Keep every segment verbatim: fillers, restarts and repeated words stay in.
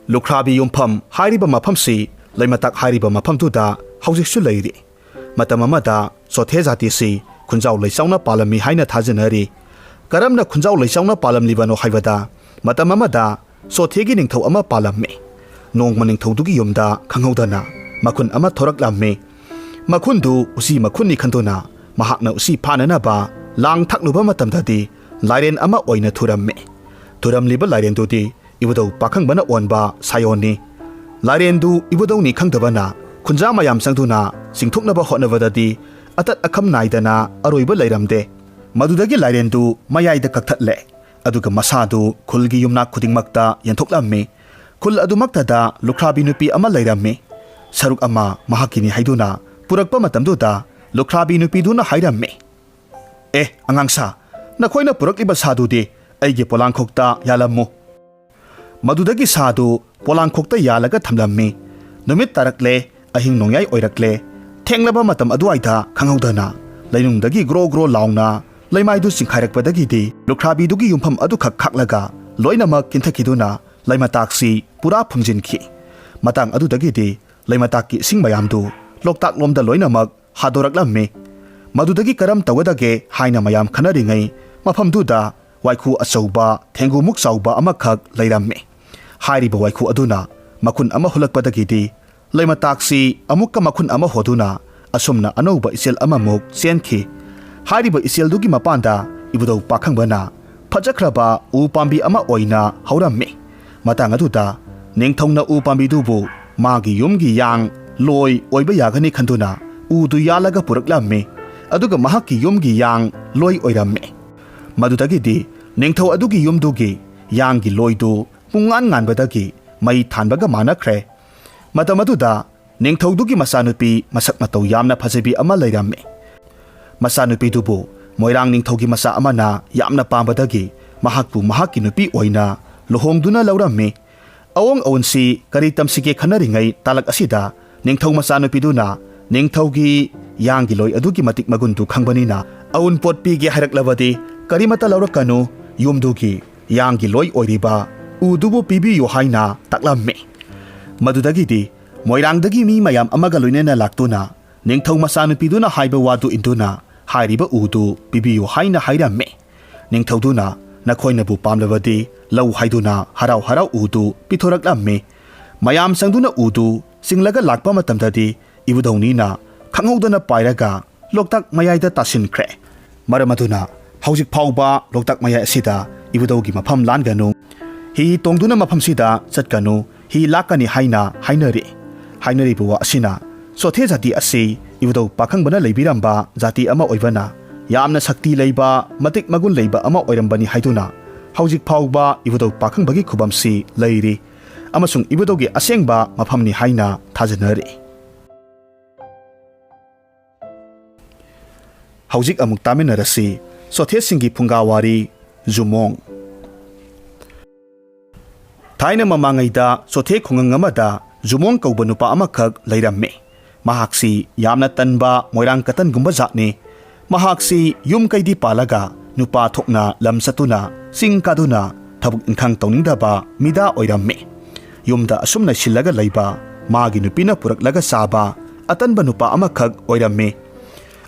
ꯂꯨꯈ꯭ꯔꯥꯕꯤ ꯌꯨꯝꯐꯝ ꯍꯥꯏꯔꯤꯕ ꯃꯐꯝꯁꯤ ꯂꯩꯃꯇꯥꯛ ꯍꯥꯏꯔꯤꯕ ꯃꯐꯝꯗꯨꯗ ꯍꯧꯖꯤꯛꯁꯨ ꯂꯩꯔꯤ꯫ ꯃꯇꯝ ꯑꯃꯗ ꯆꯣꯊꯦ ꯖꯥꯇꯤꯁꯤ ꯈꯨꯟꯖꯥꯎ ꯂꯩꯆꯥꯎꯅ ꯄꯥꯜꯂꯝꯃꯤ ꯍꯥꯏꯅ ꯊꯥꯖꯅꯔꯤ꯫ ꯀꯔꯝꯅ ꯈꯨꯟꯖꯥꯎ ꯂꯩꯆꯥꯎꯅ ꯄꯥꯜꯂꯝꯂꯤꯕꯅꯣ ꯍꯥꯏꯕꯗ, ꯃꯇꯝ ꯑꯃꯗ ꯆꯣꯊꯦꯒꯤ ꯅꯤꯡꯊꯧ ꯑꯃ ꯄꯥꯜꯂꯝꯃꯤ꯫ ꯅꯣꯡꯃ ꯅꯤꯡꯊꯧꯗꯨꯒꯤ ꯌꯨꯝꯗ ꯈꯪꯍꯧꯗꯅ ꯃꯈꯨꯟ ꯑꯃ ꯊꯣꯔꯛꯂꯝꯃꯤ꯫ ꯃꯈꯨꯟꯗꯨ ꯎꯆꯤ ꯃꯈꯨꯟꯅꯤ ꯈꯟꯗꯨꯅ ꯃꯍꯥꯛꯅ ꯎꯆꯤ ꯐꯥꯅꯅꯕ ꯂꯥꯡ ꯊꯥꯛꯂꯨꯕ ꯃꯇꯝꯗꯗꯤ ꯂꯥꯏꯔꯦꯟ ꯑꯃ ꯑꯣꯏꯅ ꯊꯨꯔꯝꯃꯤ꯫ ꯊꯨꯔꯝꯂꯤꯕ ꯂꯥꯏꯔꯦꯟꯗꯨꯗꯤ ꯏꯕꯨꯙꯧ ꯄꯥꯈꯪꯕꯅ ꯑꯣꯟꯕ ꯁꯥꯌꯣꯟꯅꯤ꯫ ꯂꯥꯏꯔꯦꯟꯗꯨ ꯏꯕꯨꯙꯧꯅꯤ ꯈꯪꯗꯕꯅ ꯈꯨꯟꯖꯥ ꯃꯌꯥꯝ ꯆꯪꯗꯨꯅ ꯆꯤꯡꯊꯣꯛꯅꯕ ꯍꯣꯠꯅꯕꯗꯗꯤ ꯑꯇꯠ ꯑꯈꯝ ꯅꯥꯏꯗꯅ ꯑꯔꯣꯏꯕ ꯂꯩꯔꯝꯗꯦ꯫ ꯃꯗꯨꯗꯒꯤ ꯂꯥꯏꯔꯦꯟꯗꯨ ꯃꯌꯥꯏꯗ ꯀꯛꯊꯠꯂꯦ꯫ ꯑꯗꯨꯒ ꯃꯁꯥꯗꯨ ꯈꯨꯜꯒꯤ ꯌꯨꯝꯅꯥꯛ ꯈꯨꯗꯤꯡꯃꯛꯇ ꯌꯦꯟꯊꯣꯛꯂꯝꯃꯤ꯫ ꯈꯨꯜ ꯑꯗꯨꯃꯛꯇꯗ ꯂꯨꯈ꯭ꯔꯥꯕꯤ ꯅꯨꯄꯤ ꯑꯃ ꯂꯩꯔꯝꯃꯤ꯫ ꯁꯔꯨꯛ ꯑꯃ ꯃꯍꯥꯛꯀꯤꯅꯤ ꯍꯥꯏꯗꯨꯅ ꯄꯨꯔꯛꯄ ꯃꯇꯝꯗꯨꯗ ꯂꯨꯈ꯭ꯔꯥꯕꯤ ꯅꯨꯄꯤꯗꯨꯅ ꯍꯥꯏꯔꯝꯃꯤ, "ꯑꯦ ꯑꯉꯥꯡ ꯁꯥ, ꯅꯈꯣꯏꯅ ꯄꯨꯔꯛꯂꯤꯕ ꯁꯥꯗꯨꯗꯤ ꯑꯩꯒꯤ ꯄꯣꯂꯥꯡꯈꯣꯛꯇ ꯌꯥꯜꯂꯝꯃꯨ꯫" ꯃꯗꯨꯗꯒꯤ ꯁꯥꯗꯨ ꯄꯣꯂꯥꯡꯈꯣꯛꯇ ꯌꯥꯜꯂꯒ ꯊꯝꯂꯝꯃꯤ꯫ ꯅꯨꯃꯤꯠ ꯇꯥꯔꯛꯂꯦ, ꯑꯍꯤꯡ ꯅꯣꯡꯌꯥꯏ ꯑꯣꯏꯔꯛꯂꯦ꯫ ꯊꯦꯡꯂꯕ ꯃꯇꯝ ꯑꯗꯨꯋꯥꯏꯗ ꯈꯪꯍꯧꯗꯅ ꯂꯩꯅꯨꯡꯗꯒꯤ ꯒ꯭ꯔꯣ ꯒ꯭ꯔꯣ ꯂꯥꯎꯅ ꯂꯩꯃꯥꯏꯗꯨ ꯆꯤꯡꯈꯥꯏꯔꯛꯄꯗꯒꯤꯗꯤ ꯂꯨꯈ꯭ꯔꯥꯕꯤꯗꯨꯒꯤ ꯌꯨꯝꯐꯝ ꯑꯗꯨꯈꯛ ꯈꯥꯛꯂꯒ ꯂꯣꯏꯅꯃꯛ ꯀꯤꯟꯊꯈꯤꯗꯨꯅ ꯂꯩꯃꯇꯥꯛꯁꯤ ꯄꯨꯔꯥ ꯐꯨꯝꯖꯤꯟꯈꯤ꯫ ꯃꯇꯥꯡ ꯑꯗꯨꯗꯒꯤꯗꯤ ꯂꯩꯃꯇꯥꯛꯀꯤ ꯏꯁꯤꯡ ꯃꯌꯥꯝꯗꯨ ꯂꯣꯛꯇꯥꯛ ꯂꯣꯝꯗ ꯂꯣꯏꯅꯃꯛ ꯍꯥꯗꯣꯔꯛꯂꯝꯃꯤ꯫ ꯃꯗꯨꯗꯒꯤ ꯀꯔꯝ ꯇꯧꯒꯗꯒꯦ ꯍꯥꯏꯅ ꯃꯌꯥꯝ ꯈꯟꯅꯔꯤꯉꯩ ꯃꯐꯝꯗꯨꯗ ꯋꯥꯏꯈꯨ ꯑꯆꯧꯕ ꯊꯦꯡꯒꯨꯃꯨꯛ ꯆꯥꯎꯕ ꯑꯃꯈꯛ ꯂꯩꯔꯝꯃꯤ꯫ ꯍꯥꯏꯔꯤꯕ ꯋꯥꯏꯈꯨ ꯑꯗꯨꯅ ꯃꯈꯨꯟ ꯑꯃ ꯍꯨꯜꯂꯛꯄꯗꯒꯤꯗꯤ ꯂꯩꯃꯇꯥꯛꯁꯤ ꯑꯃꯨꯛꯀ ꯃꯈꯨꯟ ꯑꯃ ꯍꯣꯗꯨꯅ ꯑꯁꯨꯝꯅ ꯑꯅꯧꯕ ꯏꯆꯦꯜ ꯑꯃꯃꯨꯛ ꯆꯦꯟꯈꯤ꯫ ꯍꯥꯏꯔꯤꯕ ꯏꯆꯦꯜꯗꯨꯒꯤ ꯃꯄꯥꯟꯗ ꯏꯕꯨꯙꯧ ꯄꯥꯈꯪꯕꯅ ꯐꯖꯈ꯭ꯔꯕ ꯎ ꯄꯥꯝꯕꯤ ꯑꯃ ꯑꯣꯏꯅ ꯍꯧꯔꯝꯃꯤ꯫ ꯃꯇꯥꯡ ꯑꯗꯨꯗ ꯅꯤꯡꯊꯧꯅ ꯎ ꯄꯥꯝꯕꯤꯗꯨꯕꯨ ꯃꯥꯒꯤ ꯌꯨꯝꯒꯤ ꯌꯥꯡ ꯂꯣꯏ ꯑꯣꯏꯕ ꯌꯥꯒꯅꯤ ꯈꯟꯗꯨꯅ ꯎꯗꯨ ꯌꯥꯜꯂꯒ ꯄꯨꯔꯛꯂꯝꯃꯤ꯫ ꯑꯗꯨꯒ ꯃꯍꯥꯛꯀꯤ ꯌꯨꯝꯒꯤ ꯌꯥꯡ ꯂꯣꯏ ꯑꯣꯏꯔꯝꯃꯤ꯫ ꯃꯗꯨꯗꯒꯤꯗꯤ ꯅꯤꯡꯊꯧ ꯑꯗꯨꯒꯤ ꯌꯨꯝꯗꯨꯒꯤ ꯌꯥꯡꯒꯤ ꯂꯣꯏꯗꯨ ꯄꯨꯡꯉꯥꯟ ꯉꯥꯟꯕꯗꯒꯤ ꯃꯩ ꯊꯥꯟꯕꯒ ꯃꯥꯟꯅꯈ꯭ꯔꯦ꯫ ꯃꯇꯝ ꯑꯗꯨꯗ ꯅꯤꯡꯊꯧꯗꯨꯒꯤ ꯃꯆꯥꯅꯨꯄꯤ ꯃꯁꯛ ꯃꯇꯧ ꯌꯥꯝꯅ ꯐꯖꯕꯤ ꯑꯃ ꯂꯩꯔꯝꯃꯤ꯫ ꯃꯆꯥꯅꯨꯄꯤꯗꯨꯕꯨ ꯃꯣꯏꯔꯥꯡ ꯅꯤꯡꯊꯧꯒꯤ ꯃꯆꯥ ꯑꯃꯅ ꯌꯥꯝꯅ ꯄꯥꯝꯕꯗꯒꯤ ꯃꯍꯥꯛꯄꯨ ꯃꯍꯥꯛꯀꯤ ꯅꯨꯄꯤ ꯑꯣꯏꯅ ꯂꯨꯍꯣꯡꯗꯨꯅ ꯂꯧꯔꯝꯃꯤ꯫ ꯑꯑꯣꯡ ꯑꯑꯣꯟꯁꯤ ꯀꯔꯤ ꯇꯝꯁꯤꯒꯦ ꯈꯟꯅꯔꯤꯉꯩ ꯇꯥꯂꯛ ꯑꯁꯤꯗ ꯅꯤꯡꯊꯧ ꯃꯆꯥꯅꯨꯄꯤꯗꯨꯅ ꯅꯤꯡꯊꯧꯒꯤ ꯌꯥꯡꯒꯤ ꯂꯣꯏ ꯑꯗꯨꯒꯤ ꯃꯇꯤꯛ ꯃꯒꯨꯟꯗꯨ ꯈꯪꯕꯅꯤꯅ, "ꯑꯎꯟꯄꯣꯠ ꯄꯤꯒꯦ ꯍꯥꯏꯔꯛꯂꯕꯗꯤ ꯀꯔꯤꯃꯠꯇ ꯂꯧꯔꯛꯀꯅꯨ, ꯌꯨꯝꯗꯨꯒꯤ ꯌꯥꯡꯒꯤ ꯂꯣꯏ ꯑꯣꯏꯔꯤꯕ ꯎꯗꯨꯕꯨ ꯄꯤꯕꯤꯌꯨ ꯍꯥꯏꯅ ꯇꯥꯛꯂꯝꯃꯤ꯫ ꯃꯗꯨꯗꯒꯤꯗꯤ ꯃꯣꯏꯔꯥꯡꯗꯒꯤ ꯃꯤ ꯃꯌꯥꯝ ꯑꯃꯒ ꯂꯣꯏꯅꯅ ꯂꯥꯛꯇꯨꯅ ꯅꯤꯡꯊꯧ ꯃꯆꯥꯅꯨꯄꯤꯗꯨꯅ ꯍꯥꯏꯕ ꯋꯥꯗꯨ ꯏꯟꯗꯨꯅ ꯍꯥꯏꯔꯤꯕ ꯎꯗꯨ ꯄꯤꯕꯤꯌꯨ ꯍꯥꯏꯅ ꯍꯥꯏꯔꯝꯃꯤ꯫ ꯅꯤꯡꯊꯧꯗꯨꯅ "ꯅꯈꯣꯏꯅꯕꯨ ꯄꯥꯝꯂꯕꯗꯤ ꯂꯧ" ꯍꯥꯏꯗꯨꯅ ꯍꯔꯥꯎ ꯍꯔꯥꯎ ꯎꯗꯨ ꯄꯤꯊꯣꯔꯛꯂꯝꯃꯤ꯫ ꯃꯌꯥꯝ ꯆꯪꯗꯨꯅ ꯎꯗꯨ ꯆꯤꯡꯂꯒ ꯂꯥꯛꯄ ꯃꯇꯝꯗꯗꯤ ꯏꯕꯨꯙꯧꯅꯤꯅ ꯈꯪꯍꯧꯗꯅ ꯄꯥꯏꯔꯒ ꯂꯣꯛꯇꯥꯛ ꯃꯌꯥꯏꯗ ꯇꯥꯁꯤꯟꯈ꯭ꯔꯦ꯫ ꯃꯔꯝ ꯑꯗꯨꯅ ꯍꯧꯖꯤꯛ ꯐꯥꯎꯕ ꯂꯣꯛꯇꯥꯛ ꯃꯌꯥꯏ ꯑꯁꯤꯗ ꯏꯕꯨꯙꯧꯒꯤ ꯃꯐꯝ ꯂꯥꯟꯒꯅꯨ꯫ ꯍꯤ ꯇꯣꯡꯗꯨꯅ ꯃꯐꯝꯁꯤꯗ ꯆꯠꯀꯅꯨ, ꯍꯤ ꯂꯥꯛꯀꯅꯤ ꯍꯥꯏꯅ ꯍꯥꯏꯅꯔꯤ꯫ ꯍꯥꯏꯅꯔꯤꯕ ꯋꯥ ꯑꯁꯤꯅ ꯆꯣꯊꯦ ꯖꯥꯇꯤ ꯑꯁꯤ ꯏꯕꯨꯙꯧ ꯄꯥꯈꯪꯕꯅ ꯂꯩꯕꯤꯔꯝꯕ ꯖꯥꯇꯤ ꯑꯃ ꯑꯣꯏꯕꯅ ꯌꯥꯝꯅ ꯁꯛꯇꯤ ꯂꯩꯕ, ꯃꯇꯤꯛ ꯃꯒꯨꯟ ꯂꯩꯕ ꯑꯃ ꯑꯣꯏꯔꯝꯕꯅꯤ ꯍꯥꯏꯗꯨꯅ ꯍꯧꯖꯤꯛ ꯐꯥꯎꯕ ꯏꯕꯨꯙꯧ ꯄꯥꯈꯪꯕꯒꯤ ꯈꯨꯕꯝꯁꯤ ꯂꯩꯔꯤ ꯑꯃꯁꯨꯡ ꯏꯕꯨꯙꯧꯒꯤ ꯑꯁꯦꯡꯕ ꯃꯐꯝꯅꯤ ꯍꯥꯏꯅ ꯊꯥꯖꯅꯔꯤ꯫ ꯍꯧꯖꯤꯛ ꯑꯃꯨꯛ ꯇꯥꯃꯤꯟꯅꯔꯁꯤ ꯆꯣꯊꯦꯁꯤꯡꯒꯤ ꯐꯨꯡꯒꯥ ꯋꯥꯔꯤ, ꯖꯨꯃꯣꯡ꯫ ꯊꯥꯏꯅ ꯃꯃꯥꯡꯉꯩꯗ ꯆꯣꯊꯦ ꯈꯨꯡꯒꯪ ꯑꯃꯗ ꯖꯨꯃꯣꯡ ꯀꯧꯕ ꯅꯨꯄꯥ ꯑꯃꯈꯛ ꯂꯩꯔꯝꯃꯤ꯫ ꯃꯍꯥꯛꯁꯤ ꯌꯥꯝꯅ ꯇꯟꯕ ꯃꯣꯏꯔꯥꯡ ꯀꯇꯟꯒꯨꯝꯕ ꯖꯥꯠꯅꯤ꯫ ꯃꯍꯥꯛꯁꯤ ꯌꯨꯝ ꯀꯩꯗꯤ ꯄꯥꯜꯂꯒ ꯅꯨꯄꯥ ꯊꯣꯛꯅ ꯂꯝ ꯆꯠꯇꯨꯅ ꯆꯤꯡ ꯀꯥꯗꯨꯅ ꯊꯕꯛ ꯏꯪꯈꯥꯡ ꯇꯧꯅꯤꯡꯗꯕ ꯃꯤꯗꯥ ꯑꯣꯏꯔꯝꯃꯤ꯫ ꯌꯨꯝꯗ ꯑꯁꯨꯝ ꯂꯩꯁꯤꯜꯂꯒ ꯂꯩꯕ, ꯃꯥꯒꯤ ꯅꯨꯄꯤꯅ ꯄꯨꯔꯛꯂꯒ ꯆꯥꯕ ꯑꯇꯟꯕ ꯅꯨꯄꯥ ꯑꯃꯈꯛ ꯑꯣꯏꯔꯝꯃꯤ꯫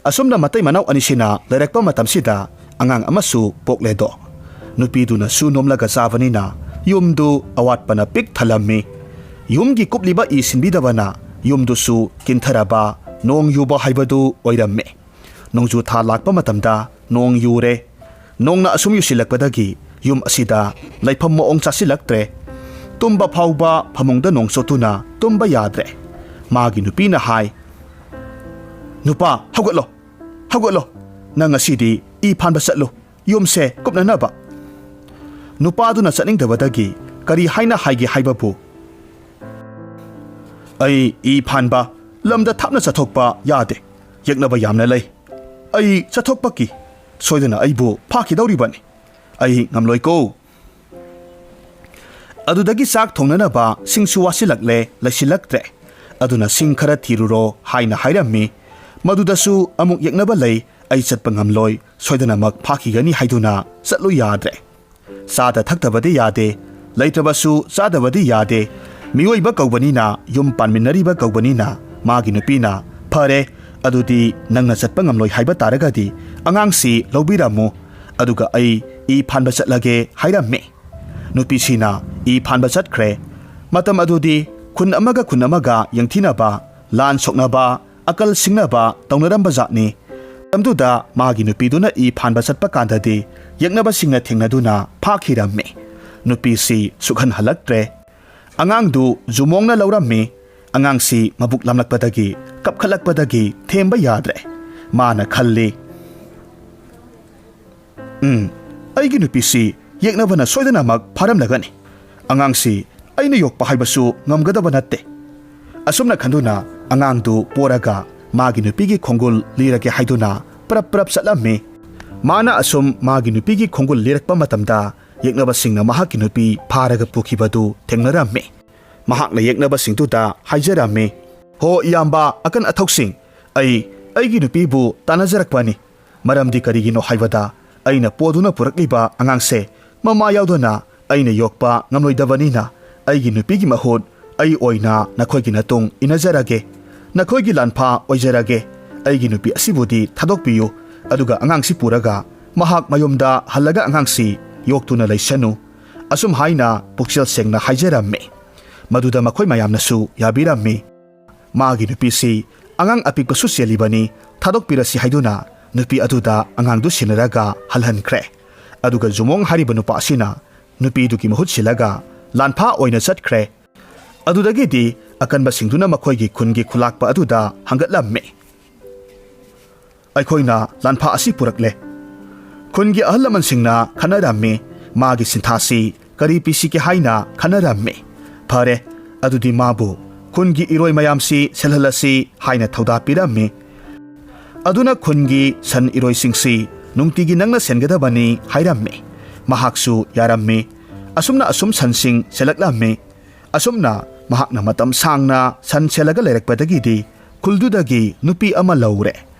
ꯑꯁꯨꯝꯅ ꯃꯇꯩ ꯃꯅꯥꯎ ꯑꯅꯤꯁꯤꯅ ꯂꯩꯔꯛꯄ ꯃꯇꯝꯁꯤꯗ ꯑꯉꯥꯡ ꯑꯃꯁꯨ ꯄꯣꯛꯂꯦꯗꯣ꯫ ꯅꯨꯄꯤꯗꯨꯅꯁꯨ ꯅꯣꯝꯂꯒ ꯆꯥꯕꯅꯤꯅ ꯌꯨꯝꯗꯨ ꯑꯋꯥꯠꯄꯅ ꯄꯤꯛ ꯊꯜꯂꯝꯃꯤ꯫ ꯌꯨꯝꯒꯤ ꯀꯨꯞꯂꯤꯕ ꯏ ꯁꯤꯟꯕꯤꯗꯕꯅ ꯌꯨꯝꯗꯨꯁꯨ ꯀꯤꯟꯊꯔꯕ, ꯅꯣꯡ ꯌꯨꯕ ꯍꯥꯏꯕꯗꯨ ꯑꯣꯏꯔꯝꯃꯤ꯫ ꯅꯣꯡꯖꯨ ꯊꯥ ꯂꯥꯛꯄ ꯃꯇꯝꯗ ꯅꯣꯡ ꯌꯨꯔꯦ꯫ ꯅꯣꯡꯅ ꯑꯁꯨꯝ ꯌꯨꯁꯤꯜꯂꯛꯄꯗꯒꯤ ꯌꯨꯝ ꯑꯁꯤꯗ ꯂꯩꯐꯝ ꯃꯑꯣꯡ ꯆꯥꯁꯤꯜꯂꯛꯇ꯭ꯔꯦ꯫ ꯇꯨꯝꯕ ꯐꯥꯎꯕ ꯐꯃꯨꯡꯗ ꯅꯣꯡ ꯆꯣꯠꯇꯨꯅ ꯇꯨꯝꯕ ꯌꯥꯗ꯭ꯔꯦ꯫ ꯃꯥꯒꯤ ꯅꯨꯄꯤꯅ ꯍꯥꯏ, "ꯅꯨꯄꯥ, ꯍꯧꯒꯠꯂꯣ, ꯍꯧꯒꯠꯂꯣ꯫ ꯅꯪ ꯉꯁꯤꯗꯤ ꯏ ꯐꯥꯟꯕ ꯆꯠꯂꯨ, ꯌꯨꯝꯁꯦ ꯀꯨꯞꯅꯅꯕ꯫" ꯅꯨꯄꯥꯗꯨꯅ ꯆꯠꯅꯤꯡꯗꯕꯗꯒꯤ ꯀꯔꯤ ꯍꯥꯏꯅ ꯍꯥꯏꯒꯦ ꯍꯥꯏꯕꯕꯨ, "ꯑꯩ ꯏ ꯐꯥꯟꯕ ꯂꯝꯗ ꯊꯥꯞꯅ ꯆꯠꯊꯣꯛꯄ ꯌꯥꯗꯦ꯫ ꯌꯦꯛꯅꯕ ꯌꯥꯝꯅ ꯂꯩ꯫ ꯑꯩ ꯆꯠꯊꯣꯛꯄ ꯀꯤ꯫ ꯁꯣꯏꯗꯅ ꯑꯩꯕꯨ ꯐꯥꯈꯤꯗꯧꯔꯤꯕꯅꯤ꯫ ꯑꯩ ꯉꯝꯂꯣꯏꯀꯣ꯫" ꯑꯗꯨꯗꯒꯤ ꯆꯥꯛ ꯊꯣꯡꯅꯅꯕ ꯁꯤꯡꯁꯨ ꯋꯥꯁꯤꯜꯂꯛꯂꯦ, ꯂꯩꯁꯤꯜꯂꯛꯇ꯭ꯔꯦ꯫ ꯑꯗꯨꯅ ꯁꯤꯡ ꯈꯔ ꯊꯤꯔꯨꯔꯣ ꯍꯥꯏꯅ ꯍꯥꯏꯔꯝꯃꯤ꯫ ꯃꯗꯨꯗꯁꯨ ꯑꯃꯨꯛ ꯌꯦꯛꯅꯕ ꯂꯩ, ꯑꯩ ꯆꯠꯄ ꯉꯝꯂꯣꯏ, ꯁꯣꯏꯗꯅꯃꯛ ꯐꯥꯈꯤꯒꯅꯤ ꯍꯥꯏꯗꯨꯅ ꯆꯠꯂꯨ ꯌꯥꯗ꯭ꯔꯦ꯫ ꯆꯥꯗ ꯊꯛꯇꯕꯗꯤ ꯌꯥꯗꯦ꯫ ꯂꯩꯇ꯭ꯔꯕꯁꯨ ꯆꯥꯗꯕꯗꯤ ꯌꯥꯗꯦ꯫ ꯃꯤꯑꯣꯏꯕ ꯀꯧꯕꯅꯤꯅ, ꯌꯨꯝ ꯄꯥꯟꯃꯤꯟꯅꯔꯤꯕ ꯀꯧꯕꯅꯤꯅ, ꯃꯥꯒꯤ ꯅꯨꯄꯤꯅ, "ꯐꯔꯦ, ꯑꯗꯨꯗꯤ ꯅꯪꯅ ꯆꯠꯄ ꯉꯝꯂꯣꯏ ꯍꯥꯏꯕ ꯇꯥꯔꯒꯗꯤ ꯑꯉꯥꯡꯁꯤ ꯂꯧꯕꯤꯔꯝꯃꯨ, ꯑꯗꯨꯒ ꯑꯩ ꯏ ꯐꯥꯟꯕ ꯆꯠꯂꯒꯦ" ꯍꯥꯏꯔꯝꯃꯤ꯫ ꯅꯨꯄꯤꯁꯤꯅ ꯏ ꯐꯥꯟꯕ ꯆꯠꯈ꯭ꯔꯦ꯫ ꯃꯇꯝ ꯑꯗꯨꯗꯤ ꯈꯨꯟ ꯑꯃꯒ ꯈꯨꯟ ꯑꯃꯒ ꯌꯦꯡꯊꯤꯅꯕ, ꯂꯥꯟ ꯁꯣꯛꯅꯕ, ꯑꯀꯜ ꯁꯤꯡꯅꯕ ꯇꯧꯅꯔꯝꯕ ꯖꯥꯠꯅꯤ꯫ ꯃꯇꯝꯗꯨꯗ ꯃꯥꯒꯤ ꯅꯨꯄꯤꯗꯨꯅ ꯏ ꯐꯥꯟꯕ ꯆꯠꯄ ꯀꯥꯟꯗꯗꯤ ꯌꯦꯛꯅꯕꯁꯤꯡꯅ ꯊꯦꯡꯅꯗꯨꯅ ꯐꯥꯈꯤꯔꯝꯃꯤ꯫ ꯅꯨꯄꯤꯁꯤ ꯁꯨꯛꯍꯟ ꯍꯜꯂꯛꯇ꯭ꯔꯦ꯫ ꯑꯉꯥꯡꯗꯨ ꯖꯨꯃꯣꯡꯅ ꯂꯧꯔꯝꯃꯤ꯫ ꯑꯉꯥꯡꯁꯤ ꯃꯕꯨꯛ ꯂꯥꯝꯂꯛꯄꯗꯒꯤ, ꯀꯞꯈꯠꯂꯛꯄꯗꯒꯤ ꯊꯦꯝꯕ ꯌꯥꯗ꯭ꯔꯦ꯫ ꯃꯥꯅ ꯈꯜꯂꯤ, "ꯎꯝ, ꯑꯩꯒꯤ ꯅꯨꯄꯤꯁꯤ ꯌꯦꯛꯅꯕꯅ ꯁꯣꯏꯗꯅꯃꯛ ꯐꯥꯔꯝꯂꯒꯅꯤ꯫ ꯑꯉꯥꯡꯁꯤ ꯑꯩꯅ ꯌꯣꯛꯄ ꯍꯥꯏꯕꯁꯨ ꯉꯝꯒꯗꯕ ꯅꯠꯇꯦ"꯫ ꯑꯁꯨꯝꯅ ꯈꯟꯗꯨꯅ ꯑꯉꯥꯡꯗꯨ ꯄꯣꯔꯒ ꯃꯥꯒꯤ ꯅꯨꯄꯤꯒꯤ ꯈꯣꯡꯒꯨꯜ ꯂꯤꯔꯒꯦ ꯍꯥꯏꯗꯨꯅ ꯄ꯭ꯔꯞ ꯄ꯭ꯔꯞ ꯆꯠꯂꯝꯃꯤ꯫ ꯃꯥꯅ ꯑꯁꯨꯝ ꯃꯥꯒꯤ ꯅꯨꯄꯤꯒꯤ ꯈꯣꯡꯒꯨꯜ ꯂꯤꯔꯛꯄ ꯃꯇꯝꯗ ꯌꯦꯛꯅꯕꯁꯤꯡꯅ ꯃꯍꯥꯛꯀꯤ ꯅꯨꯄꯤ ꯐꯥꯔꯒ ꯄꯨꯈꯤꯕꯗꯨ ꯊꯦꯡꯅꯔꯝꯃꯤ꯫ ꯃꯍꯥꯛꯅ ꯌꯦꯛꯅꯕꯁꯤꯡꯗꯨꯗ ꯍꯥꯏꯖꯔꯝꯃꯤ, "ꯍꯣ ꯏꯌꯥꯝꯕ ꯑꯀꯟ ꯑꯊꯧꯁꯤꯡ, ꯑꯩ ꯑꯩꯒꯤ ꯅꯨꯄꯤꯕꯨ ꯇꯥꯟꯅꯖꯔꯛꯄꯅꯤ꯫ ꯃꯔꯝꯗꯤ ꯀꯔꯤꯒꯤꯅꯣ ꯍꯥꯏꯕꯗ ꯑꯩꯅ ꯄꯣꯗꯨꯅ ꯄꯨꯔꯛꯂꯤꯕ ꯑꯉꯥꯡꯁꯦ ꯃꯃꯥ ꯌꯥꯎꯗꯅ ꯑꯩꯅ ꯌꯣꯛꯄ ꯉꯝꯂꯣꯏꯗꯕꯅꯤꯅ ꯑꯩꯒꯤ ꯅꯨꯄꯤꯒꯤ ꯃꯍꯨꯠ ꯑꯩ ꯑꯣꯏꯅ ꯅꯈꯣꯏꯒꯤ ꯅꯇꯨꯡ ꯏꯟꯅꯖꯔꯒꯦ, ꯅꯈꯣꯏꯒꯤ ꯂꯥꯟꯐꯥ ꯑꯣꯏꯖꯔꯒꯦ꯫ ꯑꯩꯒꯤ ꯅꯨꯄꯤ ꯑꯁꯤꯕꯨꯗꯤ ꯊꯥꯗꯣꯛꯄꯤꯌꯨ, ꯑꯗꯨꯒ ꯑꯉꯥꯡꯁꯤ ꯄꯨꯔꯒ ꯃꯍꯥꯛ ꯃꯌꯨꯝꯗ ꯍꯜꯂꯒ ꯑꯉꯥꯡꯁꯤ ꯌꯣꯛꯇꯨꯅ ꯂꯩꯁꯅꯨ"꯫ ꯑꯁꯨꯝ ꯍꯥꯏꯅ ꯄꯨꯛꯆꯦꯜ ꯁꯦꯡꯅ ꯍꯥꯏꯖꯔꯝꯃꯤ꯫ ꯃꯗꯨꯗ ꯃꯈꯣꯏ ꯃꯌꯥꯝꯅꯁꯨ ꯌꯥꯕꯤꯔꯝꯃꯤ꯫ ꯃꯥꯒꯤ ꯅꯨꯄꯤꯁꯤ ꯑꯉꯥꯡ ꯑꯄꯤꯛꯄꯁꯨ ꯆꯦꯜꯂꯤꯕꯅꯤ, ꯊꯥꯗꯣꯛꯄꯤꯔꯁꯤ ꯍꯥꯏꯗꯨꯅ ꯅꯨꯄꯤ ꯑꯗꯨꯗ ꯑꯉꯥꯡꯗꯨ ꯁꯤꯟꯅꯔꯒ ꯍꯜꯍꯟꯈ꯭ꯔꯦ꯫ ꯑꯗꯨꯒ ꯖꯨꯃꯣꯡ ꯍꯥꯏꯔꯤꯕ ꯅꯨꯄꯥ ꯑꯁꯤꯅ ꯅꯨꯄꯤꯗꯨꯒꯤ ꯃꯍꯨꯠ ꯁꯤꯜꯂꯒ ꯂꯥꯟꯐꯥ ꯑꯣꯏꯅ ꯆꯠꯈ꯭ꯔꯦ꯫ ꯑꯗꯨꯗꯒꯤꯗꯤ ꯑꯀꯟꯕꯁꯤꯡꯗꯨꯅ ꯃꯈꯣꯏꯒꯤ ꯈꯨꯟꯒꯤ ꯈꯨꯂꯥꯛꯄ ꯑꯗꯨꯗ ꯍꯪꯒꯠꯂꯝꯃꯤ꯫ "ꯑꯩꯈꯣꯏꯅ ꯂꯥꯟꯐꯥ ꯑꯁꯤ ꯄꯨꯔꯛꯂꯦ꯫ ꯈꯨꯟꯒꯤ ꯑꯍꯜ ꯂꯃꯟꯁꯤꯡꯅ ꯈꯟꯅꯔꯝꯃꯤ, ꯃꯥꯒꯤ ꯁꯤꯟꯊꯥꯁꯤ ꯀꯔꯤ ꯄꯤꯁꯤꯒꯦ ꯍꯥꯏꯅ ꯈꯟꯅꯔꯝꯃꯤ꯫ ꯐꯔꯦ, ꯑꯗꯨꯗꯤ ꯃꯥꯕꯨ ꯈꯨꯟꯒꯤ ꯏꯔꯣꯏ ꯃꯌꯥꯝꯁꯤ ꯁꯦꯜꯍꯜꯂꯁꯤ" ꯍꯥꯏꯅ ꯊꯧꯗꯥ ꯄꯤꯔꯝꯃꯤ꯫ ꯑꯗꯨꯅ ꯈꯨꯟꯒꯤ ꯁꯟ ꯏꯔꯣꯏꯁꯤꯡꯁꯤ ꯅꯨꯡꯇꯤꯒꯤ ꯅꯪꯅ ꯁꯦꯟꯒꯗꯕꯅꯤ ꯍꯥꯏꯔꯝꯃꯤ꯫ ꯃꯍꯥꯛꯁꯨ ꯌꯥꯔꯝꯃꯤ꯫ ꯑꯁꯨꯝꯅ ꯑꯁꯨꯝ ꯁꯟꯁꯤꯡ ꯁꯦꯜꯂꯛꯂꯝꯃꯤ꯫ ꯑꯁꯨꯝꯅ ꯃꯍꯥꯛꯅ ꯃꯇꯝ ꯁꯥꯡꯅ ꯁꯟ ꯁꯦꯜꯂꯒ ꯂꯩꯔꯛꯄꯗꯒꯤꯗꯤ ꯈꯨꯜꯗꯨꯗꯒꯤ ꯅꯨꯄꯤ ꯑꯃ ꯂꯧꯔꯦ꯫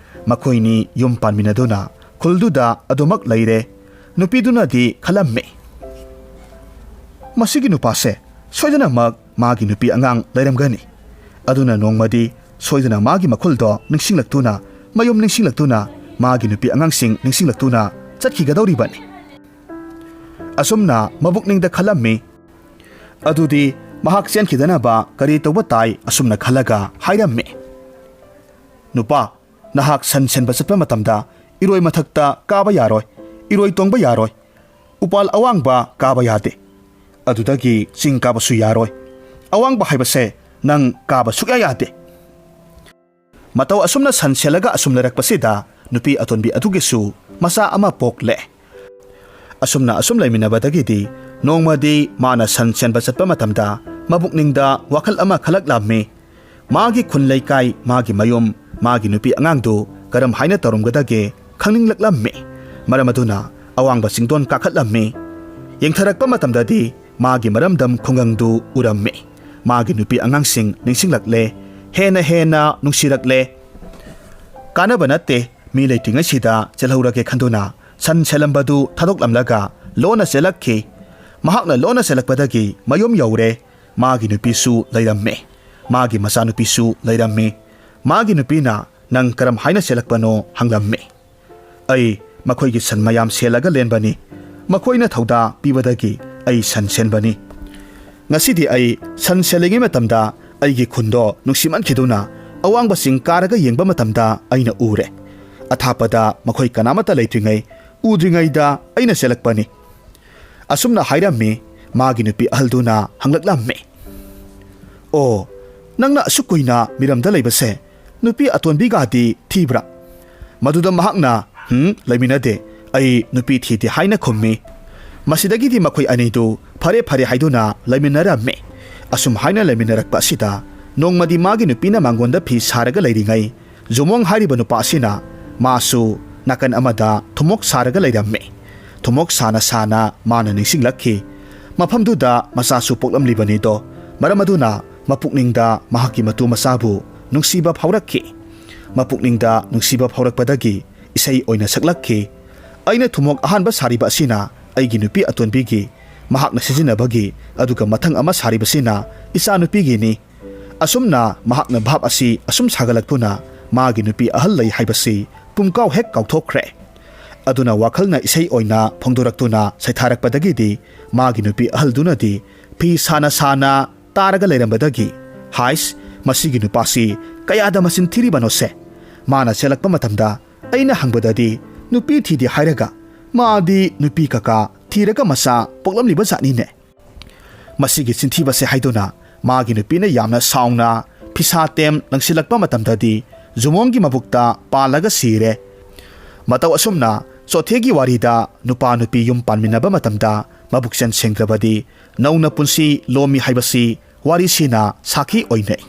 ꯃꯈꯣꯏꯅꯤ ꯌꯨꯝ ꯄꯥꯟꯃꯤꯟꯅꯗꯨꯅ ꯈꯨꯜꯗꯨꯗ ꯑꯗꯨꯃꯛ ꯂꯩꯔꯦ꯫ ꯅꯨꯄꯤꯗꯨꯅꯗꯤ ꯈꯜꯂꯝꯃꯤ, ꯃꯁꯤꯒꯤ ꯅꯨꯄꯥꯁꯦ ꯁꯣꯏꯗꯅꯃꯛ ꯃꯥꯒꯤ ꯅꯨꯄꯤ ꯑꯉꯥꯡ ꯂꯩꯔꯝꯒꯅꯤ꯫ ꯑꯗꯨꯅ ꯅꯣꯡꯃꯗꯤ ꯁꯣꯏꯗꯅ ꯃꯥꯒꯤ ꯃꯈꯨꯜꯗꯣ ꯅꯤꯡꯁꯤꯡꯂꯛꯇꯨꯅ, ꯃꯌꯨꯝ ꯅꯤꯡꯁꯤꯡꯂꯛꯇꯨꯅ, ꯃꯥꯒꯤ ꯅꯨꯄꯤ ꯑꯉꯥꯡꯁꯤꯡ ꯅꯤꯡꯁꯤꯡꯂꯛꯇꯨꯅ ꯆꯠꯈꯤꯒꯗꯧꯔꯤꯕꯅꯤ꯫ ꯑꯁꯨꯝꯅ ꯃꯕꯨꯛꯅꯤꯡꯗ ꯈꯜꯂꯝꯃꯤ꯫ ꯑꯗꯨꯗꯤ ꯃꯍꯥꯛ ꯆꯦꯟꯈꯤꯗꯅꯕ ꯀꯔꯤ ꯇꯧꯕ ꯇꯥꯏ? ꯑꯁꯨꯝꯅ ꯈꯜꯂꯒ ꯍꯥꯏꯔꯝꯃꯤ, "ꯅꯨꯄꯥ, ꯅꯍꯥꯛ ꯁꯟ ꯁꯦꯟꯕ ꯆꯠꯄ ꯃꯇꯝꯗ ꯏꯔꯣꯏ ꯃꯊꯛꯇ ꯀꯥꯕ ꯌꯥꯔꯣꯏ, ꯏꯔꯣꯏ ꯇꯣꯡꯕ ꯌꯥꯔꯣꯏ, ꯎꯄꯥꯜ ꯑꯋꯥꯡꯕ ꯀꯥꯕ ꯌꯥꯗꯦ꯫ ꯑꯗꯨꯗꯒꯤ ꯆꯤꯡ ꯀꯥꯕꯁꯨ ꯌꯥꯔꯣꯏ꯫ ꯑꯋꯥꯡꯕ ꯍꯥꯏꯕꯁꯦ ꯅꯪ ꯀꯥꯕ ꯁꯨꯛꯌꯥ ꯌꯥꯗꯦ꯫" ꯃꯇꯧ ꯑꯁꯨꯝꯅ ꯁꯟ ꯁꯦꯜꯂꯒ ꯑꯁꯨꯝ ꯂꯩꯔꯛꯄꯁꯤꯗ ꯅꯨꯄꯤ ꯑꯇꯣꯟꯕꯤ ꯑꯗꯨꯒꯤꯁꯨ ꯃꯆꯥ ꯑꯃ ꯄꯣꯛꯂꯦ꯫ ꯑꯁꯨꯝꯅ ꯑꯁꯨꯝ ꯂꯩꯃꯤꯟꯅꯕꯗꯒꯤꯗꯤ ꯅꯣꯡꯃꯗꯤ ꯃꯥꯅ ꯁꯟ ꯁꯦꯟꯕ ꯆꯠꯄ ꯃꯇꯝꯗ ꯃꯕꯨꯛꯅꯤꯡꯗ ꯋꯥꯈꯜ ꯑꯃ ꯈꯜꯂꯛꯂꯝꯃꯤ꯫ ꯃꯥꯒꯤ ꯈꯨꯟ ꯂꯩꯀꯥꯏ, ꯃꯥꯒꯤ ꯃꯌꯨꯝ, ꯃꯥꯒꯤ ꯅꯨꯄꯤ ꯑꯉꯥꯡꯗꯨ ꯀꯔꯝ ꯍꯥꯏꯅ ꯇꯧꯔꯝꯒꯗꯒꯦ ꯈꯪꯅꯤꯡꯂꯛꯂꯝꯃꯤ꯫ ꯃꯔꯝ ꯑꯗꯨꯅ ꯑꯋꯥꯡꯕ ꯆꯤꯡꯗꯣꯟ ꯀꯥꯈꯠꯂꯝꯃꯤ꯫ ꯌꯦꯡꯊꯔꯛꯄ ꯃꯇꯝꯗꯗꯤ ꯃꯥꯒꯤ ꯃꯔꯝꯗꯝ ꯈꯨꯡꯒꯪꯗꯨ ꯎꯔꯝꯃꯤ꯫ ꯃꯥꯒꯤ ꯅꯨꯄꯤ ꯑꯉꯥꯡꯁꯤꯡ ꯅꯤꯡꯁꯤꯡꯂꯛꯂꯦ꯫ ꯍꯦꯟꯅ ꯍꯦꯟꯅ ꯅꯨꯡꯁꯤꯔꯛꯂꯦ꯫ ꯀꯥꯟꯅꯕ ꯅꯠꯇꯦ, ꯃꯤ ꯂꯩꯇ꯭ꯔꯤꯉꯩꯁꯤꯗ ꯆꯦꯜꯍꯧꯔꯒꯦ ꯈꯟꯗꯨꯅ ꯁꯟ ꯁꯦꯜꯂꯝꯕꯗꯨ ꯊꯥꯗꯣꯛꯂꯝꯂꯒ ꯂꯣꯟꯅ ꯆꯦꯜꯂꯛꯈꯤ꯫ ꯃꯍꯥꯛꯅ ꯂꯣꯟꯅ ꯆꯦꯜꯂꯛꯄꯗꯒꯤ ꯃꯌꯨꯝ ꯌꯧꯔꯦ꯫ ꯃꯥꯒꯤ ꯅꯨꯄꯤꯁꯨ ꯂꯩꯔꯝꯃꯦ꯫ ꯃꯥꯒꯤ ꯃꯆꯥꯅꯨꯄꯤꯁꯨ ꯂꯩꯔꯝꯃꯤ꯫ ꯃꯥꯒꯤ ꯅꯨꯄꯤꯅ, "ꯅꯪ ꯀꯔꯝ ꯍꯥꯏꯅ ꯆꯦꯜꯂꯛꯄꯅꯣ?" ꯍꯪꯂꯝꯃꯤ꯫ "ꯑꯩ ꯃꯈꯣꯏꯒꯤ ꯁꯟ ꯃꯌꯥꯝ ꯁꯦꯜꯂꯒ ꯂꯦꯟꯕꯅꯤ꯫ ꯃꯈꯣꯏꯅ ꯊꯧꯗꯥ ꯄꯤꯕꯗꯒꯤ ꯑꯩ ꯁꯟ ꯁꯦꯟꯕꯅꯤ꯫ ꯉꯁꯤꯗꯤ ꯑꯩ ꯁꯟ ꯁꯦꯜꯂꯤꯉꯩ ꯃꯇꯝꯗ ꯑꯩꯒꯤ ꯈꯨꯟꯗꯣ ꯅꯨꯡꯁꯤꯃꯟꯈꯤꯗꯨꯅ ꯑꯋꯥꯡꯕ ꯆꯤꯡ ꯀꯥꯔꯒ ꯌꯦꯡꯕ ꯃꯇꯝꯗ ꯑꯩꯅ ꯎꯔꯦ꯫ ꯑꯊꯥꯞꯄꯗ ꯃꯈꯣꯏ ꯀꯅꯥꯃꯠꯇ ꯂꯩꯇ꯭ꯔꯤꯉꯩ, ꯎꯗ꯭ꯔꯤꯉꯩꯗ ꯑꯩꯅ ꯆꯦꯜꯂꯛꯄꯅꯤ꯫" ꯑꯁꯨꯝꯅ ꯍꯥꯏꯔꯝꯃꯤ꯫ ꯃꯥꯒꯤ ꯅꯨꯄꯤ ꯑꯍꯜꯗꯨꯅ ꯍꯪꯂꯛꯂꯝꯃꯤ, "ꯑꯣ, ꯅꯪꯅ ꯑꯁꯨꯛ ꯀꯨꯏꯅ ꯃꯤꯔꯝꯗ ꯂꯩꯕꯁꯦ ꯅꯨꯄꯤ ꯑꯇꯣꯟꯕꯤꯒꯗꯤ ꯊꯤꯕ꯭ꯔꯥ?" ꯃꯗꯨꯗ ꯃꯍꯥꯛꯅ, "ꯍꯨꯝ, ꯂꯩꯃꯤꯟꯅꯗꯦ꯫ ꯑꯩ ꯅꯨꯄꯤ ꯊꯤꯗꯦ" ꯍꯥꯏꯅ ꯈꯨꯝꯃꯤ꯫ ꯃꯁꯤꯗꯒꯤꯗꯤ ꯃꯈꯣꯏ ꯑꯅꯤꯗꯨ ꯐꯔꯦ ꯐꯔꯦ ꯍꯥꯏꯗꯨꯅ ꯂꯩꯃꯤꯟꯅꯔꯝꯃꯤ꯫ ꯑꯁꯨꯝ ꯍꯥꯏꯅ ꯂꯩꯃꯤꯟꯅꯔꯛꯄ ꯑꯁꯤꯗ ꯅꯣꯡꯃꯗꯤ ꯃꯥꯒꯤ ꯅꯨꯄꯤꯅ ꯃꯉꯣꯟꯗ ꯐꯤ ꯁꯥꯔꯒ ꯂꯩꯔꯤꯉꯩ, ꯖꯨꯃꯣꯡ ꯍꯥꯏꯔꯤꯕ ꯅꯨꯄꯥ ꯑꯁꯤꯅ ꯃꯥꯁꯨ ꯅꯥꯀꯟ ꯑꯃꯗ ꯊꯨꯝꯃꯣꯛ ꯁꯥꯔꯒ ꯂꯩꯔꯝꯃꯤ꯫ ꯊꯨꯝꯃꯣꯛ ꯁꯥꯅ ꯁꯥꯅ ꯃꯥꯅ ꯅꯤꯡꯁꯤꯡꯂꯛꯈꯤ, ꯃꯐꯝꯗꯨꯗ ꯃꯆꯥꯁꯨ ꯄꯣꯛꯂꯝꯂꯤꯕꯅꯤꯗꯣ꯫ ꯃꯔꯝ ꯑꯗꯨꯅ ꯃꯄꯨꯛꯅꯤꯡꯗ ꯃꯍꯥꯛꯀꯤ ꯃꯇꯨ ꯃꯆꯥꯕꯨ ꯅꯨꯡꯁꯤꯕ ꯐꯥꯎꯔꯛꯈꯤ꯫ ꯃꯄꯨꯛꯅꯤꯡꯗ ꯅꯨꯡꯁꯤꯕ ꯐꯥꯎꯔꯛꯄꯗꯒꯤ ꯏꯁꯩ ꯑꯣꯏꯅ ꯁꯛꯂꯛꯈꯤ꯫ "ꯑꯩꯅ ꯊꯨꯝꯃꯣꯛ ꯑꯍꯥꯟꯕ ꯁꯥꯔꯤꯕ ꯑꯁꯤꯅ ꯑꯩꯒꯤ ꯅꯨꯄꯤ ꯑꯇꯣꯟꯕꯤꯒꯤ ꯃꯍꯥꯛꯅ ꯁꯤꯖꯤꯟꯅꯕꯒꯤ, ꯑꯗꯨꯒ ꯃꯊꯪ ꯑꯃ ꯁꯥꯔꯤꯕꯁꯤꯅ ꯏꯆꯥꯅꯨꯄꯤꯒꯤꯅꯤ꯫ ꯑꯁꯨꯝꯅ ꯃꯍꯥꯛꯅ ꯚꯥꯞ ꯑꯁꯤ ꯑꯁꯨꯝ ꯁꯥꯒꯠꯂꯛꯇꯨꯅ ꯃꯥꯒꯤ ꯅꯨꯄꯤ ꯑꯍꯜ ꯂꯩ ꯍꯥꯏꯕꯁꯤ ꯄꯨꯝꯀꯥꯎ ꯍꯦꯛ ꯀꯥꯎꯊꯣꯛꯈ꯭ꯔꯦ꯫ ꯑꯗꯨꯅ ꯋꯥꯈꯜꯅ ꯏꯁꯩ ꯑꯣꯏꯅ ꯐꯣꯡꯗꯣꯔꯛꯇꯨꯅ ꯁꯩꯊꯥꯔꯛꯄꯗꯒꯤꯗꯤ ꯃꯥꯒꯤ ꯅꯨꯄꯤ ꯑꯍꯜꯗꯨꯅꯗꯤ ꯐꯤ ꯁꯥꯅ ꯁꯥꯅ ꯇꯥꯔꯒ ꯂꯩꯔꯝꯕꯗꯒꯤ, "ꯍꯥꯏꯁ, ꯃꯁꯤꯒꯤ ꯅꯨꯄꯥꯁꯤ ꯀꯌꯥꯗ ꯃꯆꯤꯟ ꯊꯤꯔꯤꯕꯅꯣꯁꯦ? ꯃꯥꯅ ꯆꯦꯜꯂꯛꯄ ꯃꯇꯝꯗ ꯑꯩꯅ ꯍꯪꯕꯗꯗꯤ ꯅꯨꯄꯤ ꯊꯤꯗꯦ ꯍꯥꯏꯔꯒ ꯃꯥꯗꯤ ꯅꯨꯄꯤ ꯀꯀꯥ ꯊꯤꯔꯒ ꯃꯆꯥ ꯄꯣꯛꯂꯝꯂꯤꯕ ꯖꯥꯠꯅꯤꯅꯦ꯫ ꯃꯁꯤꯒꯤ ꯆꯤꯟꯊꯤꯕꯁꯦ" ꯍꯥꯏꯗꯨꯅ ꯃꯥꯒꯤ ꯅꯨꯄꯤꯅ ꯌꯥꯝꯅ ꯁꯥꯎꯅ ꯐꯤꯁꯥ ꯇꯦꯝ ꯂꯪꯁꯤꯜꯂꯛꯄ ꯃꯇꯝꯗꯗꯤ ꯖꯨꯃꯣꯡꯒꯤ ꯃꯕꯨꯛꯇ ꯄꯥꯜꯂꯒ ꯁꯤꯔꯦ꯫ ꯃꯇꯧ ꯑꯁꯨꯝꯅ ꯆꯣꯊꯦꯒꯤ ꯋꯥꯔꯤꯗ ꯅꯨꯄꯥ ꯅꯨꯄꯤ ꯌꯨꯝ ꯄꯥꯟꯃꯤꯟꯅꯕ ꯃꯇꯝꯗ ꯃꯕꯨꯛꯆꯦꯜ ꯁꯦꯡꯗ꯭ꯔꯕꯗꯤ ꯅꯧꯅ ꯄꯨꯟꯁꯤ ꯂꯣꯝꯃꯤ ꯍꯥꯏꯕꯁꯤ ꯋꯥꯔꯤꯁꯤꯅ ꯁꯥꯈꯤ ꯑꯣꯏꯅꯩ꯫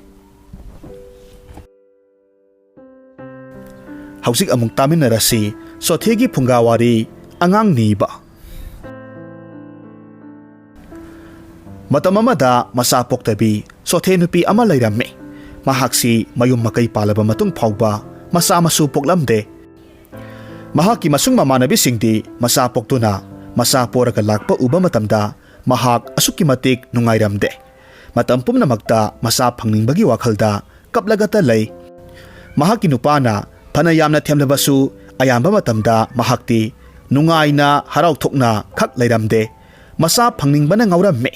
ꯍꯧꯖꯤꯛ ꯑꯃꯨꯛ ꯇꯥꯃꯤꯟꯅꯔꯁꯤ ꯆꯣꯊꯦꯒꯤ ꯐꯨꯡꯒꯥ ꯋꯥꯔꯤ, ꯑꯉꯥꯡ ꯅꯤꯕ꯫ ꯃꯇꯝ ꯑꯃꯗ ꯃꯆꯥ ꯄꯣꯛꯇꯕꯤ ꯆꯣꯊꯦ ꯅꯨꯄꯤ ꯑꯃ ꯂꯩꯔꯝꯃꯤ꯫ ꯃꯍꯥꯛꯁꯤ ꯃꯌꯨꯝ ꯃꯀꯩ ꯄꯥꯜꯂꯕ ꯃꯇꯨꯡ ꯐꯥꯎꯕ ꯃꯆꯥ ꯃꯁꯨ ꯄꯣꯛꯂꯝꯗꯦ꯫ ꯃꯍꯥꯛꯀꯤ ꯃꯁꯨꯡ ꯃꯃꯥꯟꯅꯕꯤꯁꯤꯡꯗꯤ ꯃꯆꯥ ꯄꯣꯛꯇꯨꯅ ꯃꯆꯥ ꯄꯣꯔꯒ ꯂꯥꯛꯄ ꯎꯕ ꯃꯇꯝꯗ ꯃꯍꯥꯛ ꯑꯁꯨꯛꯀꯤ ꯃꯇꯤꯛ ꯅꯨꯡꯉꯥꯏꯔꯝꯗꯦ꯫ ꯃꯇꯝ ꯄꯨꯝꯅꯃꯛꯇ ꯃꯆꯥ ꯐꯪꯅꯤꯡꯕꯒꯤ ꯋꯥꯈꯜꯗ ꯀꯞꯂꯒꯇ ꯂꯩ꯫ ꯃꯍꯥꯛꯀꯤ ꯅꯨꯄꯥꯅ ꯐꯅ ꯌꯥꯝꯅ ꯊꯦꯝꯂꯕꯁꯨ ꯑꯌꯥꯝꯕ ꯃꯇꯝꯗ ꯃꯍꯥꯛꯇꯤ ꯅꯨꯡꯉꯥꯏꯅ ꯍꯔꯥꯎ ꯊꯣꯛꯅ ꯈꯛ ꯂꯩꯔꯝꯗꯦ꯫ ꯃꯆꯥ ꯐꯪꯅꯤꯡꯕꯅ ꯉꯥꯎꯔꯝꯃꯤ꯫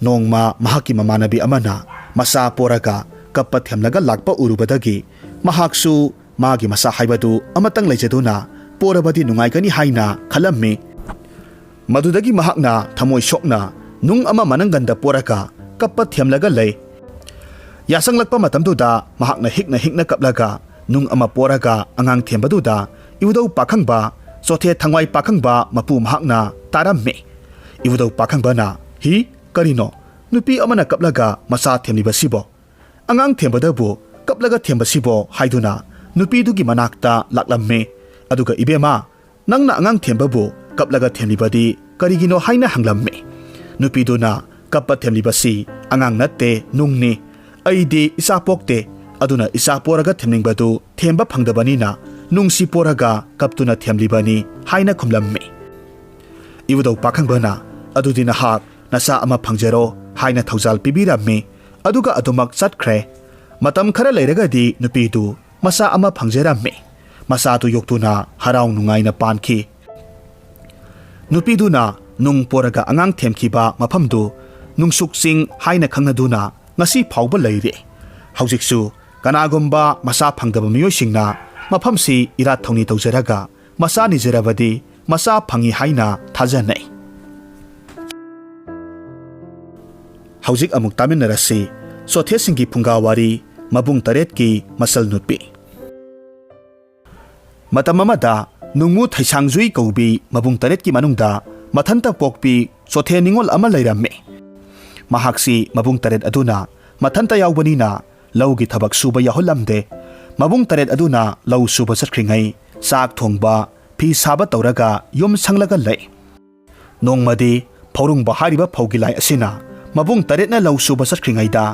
ꯅꯣꯡꯃ ꯃꯍꯥꯛꯀꯤ ꯃꯃꯥꯟꯅꯕꯤ ꯑꯃꯅ ꯃꯆꯥ ꯄꯣꯔꯒ ꯀꯞꯄ ꯊꯦꯝꯂꯒ ꯂꯥꯛꯄ ꯎꯔꯨꯕꯗꯒꯤ ꯃꯍꯥꯛꯁꯨ ꯃꯥꯒꯤ ꯃꯆꯥ ꯍꯥꯏꯕꯗꯨ ꯑꯃꯇꯪ ꯂꯩꯖꯗꯨꯅ ꯄꯣꯔꯕꯗꯤ ꯅꯨꯡꯉꯥꯏꯒꯅꯤ ꯍꯥꯏꯅ ꯈꯜꯂꯝꯃꯤ꯫ ꯃꯗꯨꯗꯒꯤ ꯃꯍꯥꯛꯅ ꯊꯃꯣꯏ ꯁꯣꯛꯅ ꯅꯨꯡ ꯑꯃ ꯃꯅꯪꯒꯟꯗ ꯄꯣꯔꯒ ꯀꯞꯄ ꯊꯦꯝꯂꯒ ꯂꯩ꯫ ꯌꯥꯁꯪꯂꯛꯄ ꯃꯇꯝꯗꯨꯗ ꯃꯍꯥꯛꯅ ꯍꯤꯛꯅ ꯍꯤꯛꯅ ꯀꯞꯂꯒ ꯅꯨꯡ ꯑꯃ ꯄꯣꯔꯒ ꯑꯉꯥꯡ ꯊꯦꯝꯕꯗꯨꯗ ꯏꯕꯨꯙꯧ ꯄꯥꯈꯪꯕ, ꯆꯣꯊꯦ ꯊꯥꯡꯋꯥꯏ ꯄꯥꯈꯪꯕ ꯃꯄꯨ ꯃꯍꯥꯛꯅ ꯇꯥꯔꯝꯃꯤ꯫ ꯏꯕꯨꯙꯧ ꯄꯥꯈꯪꯕꯅ, "ꯍꯤ, ꯀꯔꯤꯅꯣ? ꯅꯨꯄꯤ ꯑꯃꯅ ꯀꯞꯂꯒ ꯃꯆꯥ ꯊꯦꯝꯂꯤꯕꯁꯤꯕꯣ? ꯑꯉꯥꯡ ꯊꯦꯝꯕꯗꯕꯨ ꯀꯞꯂꯒ ꯊꯦꯝꯕꯁꯤꯕꯣ?" ꯍꯥꯏꯗꯨꯅ ꯅꯨꯄꯤꯗꯨꯒꯤ ꯃꯅꯥꯛꯇ ꯂꯥꯛꯂꯝꯃꯤ꯫ ꯑꯗꯨꯒ, "ꯏꯕꯦꯝꯃ, ꯅꯪꯅ ꯑꯉꯥꯡ ꯊꯦꯝꯕꯕꯨ ꯀꯞꯂꯒ ꯊꯦꯝꯂꯤꯕꯗꯤ ꯀꯔꯤꯒꯤꯅꯣ?" ꯍꯥꯏꯅ ꯍꯪꯂꯝꯃꯤ꯫ ꯅꯨꯄꯤꯗꯨꯅ, "ꯀꯞꯄ ꯊꯦꯝꯂꯤꯕꯁꯤ ꯑꯉꯥꯡ ꯅꯠꯇꯦ, ꯅꯨꯡꯅꯤ꯫ ꯑꯩꯗꯤ ꯏꯆꯥ ꯄꯣꯛꯇꯦ, ꯑꯗꯨꯅ ꯏꯆꯥ ꯄꯣꯔꯒ ꯊꯦꯝꯅꯤꯡꯕꯗꯨ ꯊꯦꯝꯕ ꯐꯪꯗꯕꯅꯤꯅ ꯅꯨꯡꯁꯤ ꯄꯣꯔꯒ ꯀꯞꯇꯨꯅ ꯊꯦꯝꯂꯤꯕꯅꯤ" ꯍꯥꯏꯅ ꯈꯨꯝꯂꯝꯃꯤ꯫ ꯏꯕꯨꯙꯧ ꯄꯥꯈꯪꯕꯅ, "ꯑꯗꯨꯗꯤ ꯅꯍꯥꯛ ꯅꯆꯥ ꯑꯃ ꯐꯪꯖꯔꯣ" ꯍꯥꯏꯅ ꯊꯧꯖꯥꯜ ꯄꯤꯕꯤꯔꯝꯃꯤ꯫ ꯑꯗꯨꯒ ꯑꯗꯨꯃꯛ ꯆꯠꯈ꯭ꯔꯦ꯫ ꯃꯇꯝ ꯈꯔ ꯂꯩꯔꯒꯗꯤ ꯅꯨꯄꯤꯗꯨ ꯃꯆꯥ ꯑꯃ ꯐꯪꯖꯔꯝꯃꯤ꯫ ꯃꯆꯥꯗꯨ ꯌꯣꯛꯇꯨꯅ ꯍꯔꯥꯎ ꯅꯨꯡꯉꯥꯏꯅ ꯄꯥꯟꯈꯤ꯫ ꯅꯨꯄꯤꯗꯨꯅ ꯅꯨꯡ ꯄꯣꯔꯒ ꯑꯉꯥꯡ ꯊꯦꯝꯈꯤꯕ ꯃꯐꯝꯗꯨ ꯅꯨꯡꯁꯨꯛ ꯆꯤꯡ ꯍꯥꯏꯅ ꯈꯪꯅꯗꯨꯅ ꯉꯁꯤ ꯐꯥꯎꯕ ꯂꯩꯔꯤ꯫ ꯍꯧꯖꯤꯛꯁꯨ ꯀꯅꯥꯒꯨꯝꯕ ꯃꯆꯥ ꯐꯪꯗꯕ ꯃꯤꯑꯣꯏꯁꯤꯡꯅ ꯃꯐꯝꯁꯤ ꯏꯔꯥꯠ ꯊꯧꯅꯤ ꯇꯧꯖꯔꯒ ꯃꯆꯥ ꯅꯤꯖꯔꯕꯗꯤ ꯃꯆꯥ ꯐꯪꯏ ꯍꯥꯏꯅ ꯊꯥꯖꯅꯩ꯫ ꯍꯧꯖꯤꯛ ꯑꯃꯨꯛ ꯇꯥꯃꯤꯟꯅꯔꯁꯤ ꯆꯣꯊꯦꯁꯤꯡꯒꯤ ꯐꯨꯡꯒꯥ ꯋꯥꯔꯤ, ꯃꯕꯨꯡ ꯇꯔꯦꯠꯀꯤ ꯃꯆꯜ ꯅꯨꯄꯤ꯫ ꯃꯇꯝ ꯑꯃꯗ ꯅꯨꯡꯃꯨ ꯊꯩꯁꯥꯡꯖꯨꯏ ꯀꯧꯕꯤ ꯃꯕꯨꯡ ꯇꯔꯦꯠꯀꯤ ꯃꯅꯨꯡꯗ ꯃꯊꯟꯇ ꯄꯣꯛꯄꯤ ꯆꯣꯊꯦ ꯅꯤꯉꯣꯜ ꯑꯃ ꯂꯩꯔꯝꯃꯤ꯫ ꯃꯍꯥꯛꯁꯤ ꯃꯕꯨꯡ ꯇꯔꯦꯠ ꯑꯗꯨꯅ ꯃꯊꯟꯇ ꯌꯥꯎꯕꯅꯤꯅ ꯂꯧꯒꯤ ꯊꯕꯛ ꯁꯨꯕ ꯌꯥꯎꯍꯜꯂꯝꯗꯦ꯫ ꯃꯕꯨꯡ ꯇꯔꯦꯠ ꯑꯗꯨꯅ ꯂꯧ ꯁꯨꯕ ꯆꯠꯈ꯭ꯔꯤꯉꯩ ꯆꯥꯛ ꯊꯣꯡꯕ, ꯐꯤ ꯁꯥꯕ ꯇꯧꯔꯒ ꯌꯨꯝ ꯁꯪꯂꯒ ꯂꯩ꯫ ꯅꯣꯡꯃꯗꯤ ꯐꯧꯔꯨꯡꯕ ꯍꯥꯏꯔꯤꯕ ꯐꯧꯒꯤ ꯂꯥꯏ ꯑꯁꯤꯅ ꯃꯕꯨꯡ ꯇꯔꯦꯠꯅ ꯂꯧ ꯁꯨꯕ ꯆꯠꯈ꯭ꯔꯤꯉꯩꯗ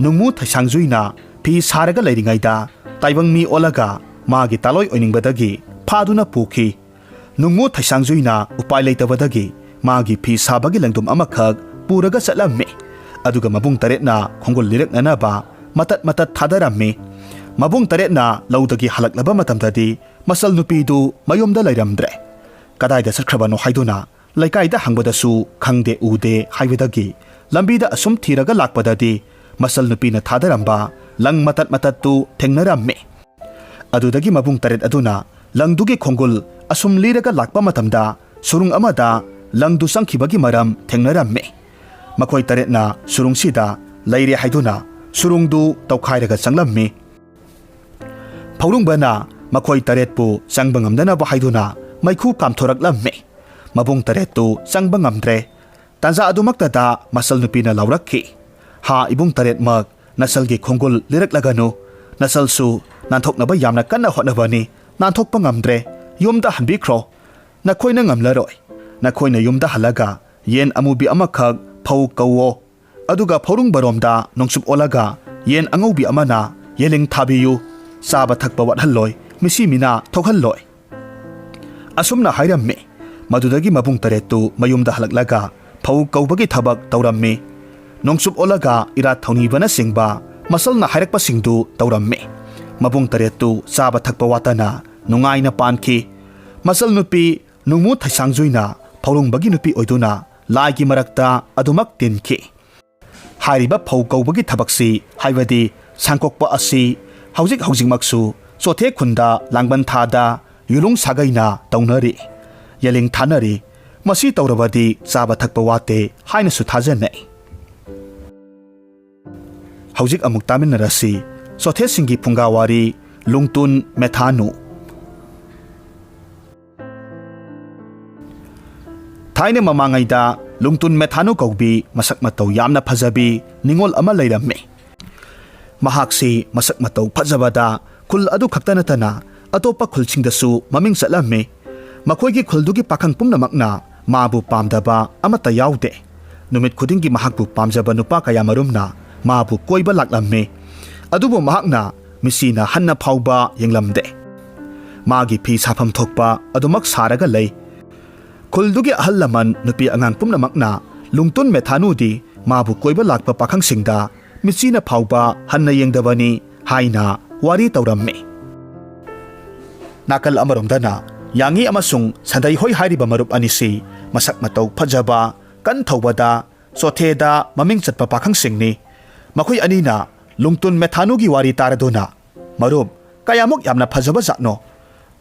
ꯅꯨꯡꯃꯨ ꯊꯩꯁꯥꯡꯖꯨꯏꯅ ꯐꯤ ꯁꯥꯔꯒ ꯂꯩꯔꯤꯉꯩꯗ ꯇꯥꯏꯕꯪ ꯃꯤ ꯑꯣꯜꯂꯒ ꯃꯥꯒꯤ ꯇꯥꯂꯣꯏ ꯑꯣꯏꯅꯤꯡꯕꯗꯒꯤ ꯐꯥꯗꯨꯅ ꯄꯨꯈꯤ꯫ ꯅꯨꯡꯃꯨ ꯊꯩꯁꯥꯡꯖꯨꯏꯅ ꯎꯄꯥꯏ ꯂꯩꯇꯕꯗꯒꯤ ꯃꯥꯒꯤ ꯐꯤ ꯁꯥꯕꯒꯤ ꯂꯪꯗꯨꯝ ꯑꯃꯈꯛ ꯄꯨꯔꯒ ꯆꯠꯂꯝꯃꯤ꯫ ꯑꯗꯨꯒ ꯃꯕꯨꯡ ꯇꯔꯦꯠꯅ ꯈꯣꯡꯒꯨꯜ ꯂꯤꯔꯛꯅꯅꯕ ꯃꯇꯠ ꯃꯇꯠ ꯊꯥꯗꯔꯝꯃꯤ꯫ ꯃꯕꯨꯡ ꯇꯔꯦꯠꯅ ꯂꯧꯗꯒꯤ ꯍꯜꯂꯛꯂꯕ ꯃꯇꯝꯗꯗꯤ ꯃꯆꯜ ꯅꯨꯄꯤꯗꯨ ꯃꯌꯨꯝꯗ ꯂꯩꯔꯝꯗ꯭ꯔꯦ꯫ ꯀꯗꯥꯏꯗ ꯆꯠꯈ꯭ꯔꯕꯅꯣ ꯍꯥꯏꯗꯨꯅ ꯂꯩꯀꯥꯏꯗ ꯍꯪꯕꯗꯁꯨ ꯈꯪꯗꯦ ꯎꯗꯦ ꯍꯥꯏꯕꯗꯒꯤ ꯂꯝꯕꯤꯗ ꯑꯁꯨꯝ ꯊꯤꯔꯒ ꯂꯥꯛꯄꯗꯗꯤ ꯃꯆꯜ ꯅꯨꯄꯤꯅ ꯊꯥꯗꯔꯝꯕ ꯂꯪ ꯃꯇꯠ ꯃꯇꯠꯇꯨ ꯊꯦꯡꯅꯔꯝꯃꯤ꯫ ꯑꯗꯨꯗꯒꯤ ꯃꯕꯨꯡ ꯇꯔꯦꯠ ꯑꯗꯨꯅ ꯂꯪꯗꯨꯒꯤ ꯈꯣꯡꯒꯨꯜ ꯑꯁꯨꯝ ꯂꯤꯔꯒ ꯂꯥꯛꯄ ꯃꯇꯝꯗ ꯁꯨꯔꯨꯡ ꯑꯃꯗ ꯂꯪꯗꯨ ꯆꯪꯈꯤꯕꯒꯤ ꯃꯔꯝ ꯊꯦꯡꯅꯔꯝꯃꯤ꯫ ꯃꯈꯣꯏ ꯇꯔꯦꯠꯅ ꯁꯨꯔꯨꯡꯁꯤꯗ ꯂꯩꯔꯦ ꯍꯥꯏꯗꯨꯅ ꯁꯨꯔꯨꯡꯗꯨ ꯇꯧꯈꯥꯏꯔꯒ ꯆꯪꯂꯝꯃꯤ꯫ ꯐꯧꯔꯨꯡꯕꯅ ꯃꯈꯣꯏ ꯇꯔꯦꯠꯄꯨ ꯆꯪꯕ ꯉꯝꯗꯅꯕ ꯍꯥꯏꯗꯨꯅ ꯃꯩꯈꯨ ꯀꯥꯝꯊꯣꯔꯛꯂꯝꯃꯤ꯫ ꯃꯕꯨꯡ ꯇꯔꯦꯠꯇꯨ ꯆꯪꯕ ꯉꯝꯗ꯭ꯔꯦ꯫ ꯇꯥꯟꯖꯥ ꯑꯗꯨꯃꯛꯇꯗ ꯃꯆꯜ ꯅꯨꯄꯤꯅ ꯂꯥꯎꯔꯛꯈꯤ, "ꯍꯥ, ꯏꯕꯨꯡ ꯇꯔꯦꯠꯃꯛ ꯅꯆꯜꯒꯤ ꯈꯣꯡꯒꯨꯜ ꯂꯤꯔꯛꯂꯒꯅꯨ꯫ ꯅꯆꯜꯁꯨ ꯅꯥꯟꯊꯣꯛꯅꯕ ꯌꯥꯝꯅ ꯀꯟꯅ ꯍꯣꯠꯅꯕꯅꯤ, ꯅꯥꯟꯊꯣꯛꯄ ꯉꯝꯗ꯭ꯔꯦ꯫ ꯌꯨꯝꯗ ꯍꯟꯕꯤꯈ꯭ꯔꯣ꯫ ꯅꯈꯣꯏꯅ ꯉꯝꯂꯔꯣꯏ꯫ ꯅꯈꯣꯏꯅ ꯌꯨꯝꯗ ꯍꯜꯂꯒ ꯌꯦꯟ ꯑꯃꯨꯕꯤ ꯑꯃꯈꯛ ꯐꯧ ꯀꯧꯋꯣ꯫ ꯑꯗꯨꯒ ꯐꯧꯔꯨꯡꯕꯔꯣꯝꯗ ꯅꯣꯡꯆꯨꯞ ꯑꯣꯜꯂꯒ ꯌꯦꯟ ꯑꯉꯧꯕꯤ ꯑꯃꯅ ꯌꯦꯂꯤꯡ ꯊꯥꯕꯤꯌꯨ꯫ ꯆꯥꯕ ꯊꯛꯄ ꯋꯥꯠꯍꯜꯂꯣꯏ, ꯃꯤꯁꯤ ꯃꯤꯅꯥ ꯊꯣꯛꯍꯜꯂꯣꯏ꯫" ꯑꯁꯨꯝꯅ ꯍꯥꯏꯔꯝꯃꯤ꯫ ꯃꯗꯨꯗꯒꯤ ꯃꯕꯨꯡ ꯇꯔꯦꯠꯇꯨ ꯃꯌꯨꯝꯗ ꯍꯜꯂꯛꯂꯒ ꯐꯧ ꯀꯧꯕꯒꯤ ꯊꯕꯛ ꯇꯧꯔꯝꯃꯤ꯫ ꯅꯣꯡꯆꯨꯞ ꯑꯣꯜꯂꯒ ꯏꯔꯥꯠ ꯊꯧꯅꯤꯕꯅꯆꯤꯡꯕ ꯃꯁꯜꯅ ꯍꯥꯏꯔꯛꯄꯁꯤꯡꯗꯨ ꯇꯧꯔꯝꯃꯤ꯫ ꯃꯕꯨꯡ ꯇꯔꯦꯠꯇꯨ ꯆꯥꯕ ꯊꯛꯄ ꯋꯥꯠꯇꯅ ꯅꯨꯡꯉꯥꯏꯅ ꯄꯥꯟꯈꯤ꯫ ꯃꯁꯜ ꯅꯨꯄꯤ ꯅꯨꯡꯃꯨ ꯊꯩꯁꯥꯡꯖꯨꯏꯅ ꯐꯧꯔꯨꯡꯕꯒꯤ ꯅꯨꯄꯤ ꯑꯣꯏꯗꯨꯅ ꯂꯥꯏꯒꯤ ꯃꯔꯛꯇ ꯑꯗꯨꯃꯛ ꯇꯤꯟꯈꯤ꯫ ꯍꯥꯏꯔꯤꯕ ꯐꯧ ꯀꯧꯕꯒꯤ ꯊꯕꯛꯁꯤ, ꯍꯥꯏꯕꯗꯤ ꯁꯥꯡꯀꯣꯛꯄ ꯑꯁꯤ ꯍꯧꯖꯤꯛ ꯍꯧꯖꯤꯛꯃꯛꯁꯨ ꯆꯣꯊꯦ ꯈꯨꯟꯗ ꯂꯥꯡꯕꯟ ꯊꯥꯗ ꯌꯨꯂꯨꯡ ꯁꯥꯒꯩꯅ ꯇꯧꯅꯔꯤ, ꯌꯦꯂꯤꯡ ꯊꯥꯅꯔꯤ꯫ ꯃꯁꯤ ꯇꯧꯔꯕꯗꯤ ꯆꯥꯕ ꯊꯛꯄ ꯋꯥꯠꯇꯦ ꯍꯥꯏꯅꯁꯨ ꯊꯥꯖꯅꯩ꯫ ꯍꯧꯖꯤꯛ ꯑꯃꯨꯛ ꯇꯥꯃꯤꯟꯅꯔꯁꯤ ꯆꯣꯊꯦꯁꯤꯡꯒꯤ ꯐꯨꯡꯒꯥ ꯋꯥꯔꯤ, ꯂꯨꯡꯇꯨꯟ ꯃꯦꯊꯥꯅꯨ꯫ ꯊꯥꯏꯅ ꯃꯃꯥꯡꯉꯩꯗ ꯂꯨꯡꯇꯨꯟ ꯃꯦꯊꯥꯅꯨ ꯀꯧꯕꯤ ꯃꯁꯛ ꯃꯇꯧ ꯌꯥꯝꯅ ꯐꯖꯕꯤ ꯅꯤꯉꯣꯜ ꯑꯃ ꯂꯩꯔꯝꯃꯤ꯫ ꯃꯍꯥꯛꯁꯤ ꯃꯁꯛ ꯃꯇꯧ ꯐꯖꯕꯗ ꯈꯨꯜ ꯑꯗꯨ ꯈꯛꯇ ꯅꯠꯇꯅ ꯑꯇꯣꯞꯄ ꯈꯨꯜꯁꯤꯡꯗꯁꯨ ꯃꯃꯤꯡ ꯆꯠꯂꯝꯃꯤ꯫ ꯃꯈꯣꯏꯒꯤ ꯈꯨꯜꯗꯨꯒꯤ ꯄꯥꯈꯪ ꯄꯨꯝꯅꯃꯛꯅ ꯃꯥꯕꯨ ꯄꯥꯝꯗꯕ ꯑꯃꯠꯇ ꯌꯥꯎꯗꯦ꯫ ꯅꯨꯃꯤꯠ ꯈꯨꯗꯤꯡꯒꯤ ꯃꯍꯥꯛꯄꯨ ꯄꯥꯝꯖꯕ ꯅꯨꯄꯥ ꯀꯌꯥꯃꯔꯨꯝꯅ ꯃꯥꯕꯨ ꯀꯣꯏꯕ ꯂꯥꯛꯂꯝꯃꯤ꯫ ꯑꯗꯨꯕꯨ ꯃꯍꯥꯛꯅ ꯃꯤꯠꯁꯤꯅ ꯍꯟꯅ ꯐꯥꯎꯕ ꯌꯦꯡꯂꯝꯗꯦ꯫ ꯃꯥꯒꯤ ꯐꯤ ꯁꯥꯐꯝ ꯊꯣꯛꯄ ꯑꯗꯨꯃꯛ ꯁꯥꯔꯒ ꯂꯩ꯫ ꯈꯨꯜꯗꯨꯒꯤ ꯑꯍꯜ ꯂꯃꯟ, ꯅꯨꯄꯤ ꯑꯉꯥꯡ ꯄꯨꯝꯅꯃꯛꯅ ꯂꯨꯡꯇꯨꯟ ꯃꯦꯊꯥꯅꯨꯗꯤ ꯃꯥꯕꯨ ꯀꯣꯏꯕ ꯂꯥꯛꯄ ꯄꯥꯈꯪꯁꯤꯡꯗ ꯃꯤꯠꯁꯤꯅ ꯐꯥꯎꯕ ꯍꯟꯅ ꯌꯦꯡꯗꯕꯅꯤ ꯍꯥꯏꯅ ꯋꯥꯔꯤ ꯇꯧꯔꯝꯃꯤ꯫ ꯅꯥꯀꯜ ꯑꯃꯔꯣꯝꯗꯅ ꯌꯥꯡꯉꯤ ꯑꯃꯁꯨꯡ ꯁꯟꯗꯩꯍꯣꯏ ꯍꯥꯏꯔꯤꯕ ꯃꯔꯨꯞ ꯑꯅꯤꯁꯤ ꯃꯁꯛ ꯃꯇꯧ ꯐꯖꯕ, ꯀꯟ ꯊꯧꯕꯗ, ꯆꯣꯊꯦꯗ ꯃꯃꯤꯡ ꯆꯠꯄ ꯄꯥꯈꯪꯁꯤꯡꯅꯤ꯫ ꯃꯈꯣꯏ ꯑꯅꯤꯅ ꯂꯨꯡꯇꯨꯟ ꯃꯦꯊꯥꯅꯨꯒꯤ ꯋꯥꯔꯤ ꯇꯥꯔꯗꯨꯅ, "ꯃꯔꯨꯞ, ꯀꯌꯥꯃꯨꯛ ꯌꯥꯝꯅ ꯐꯖꯕ ꯖꯥꯠꯅꯣ!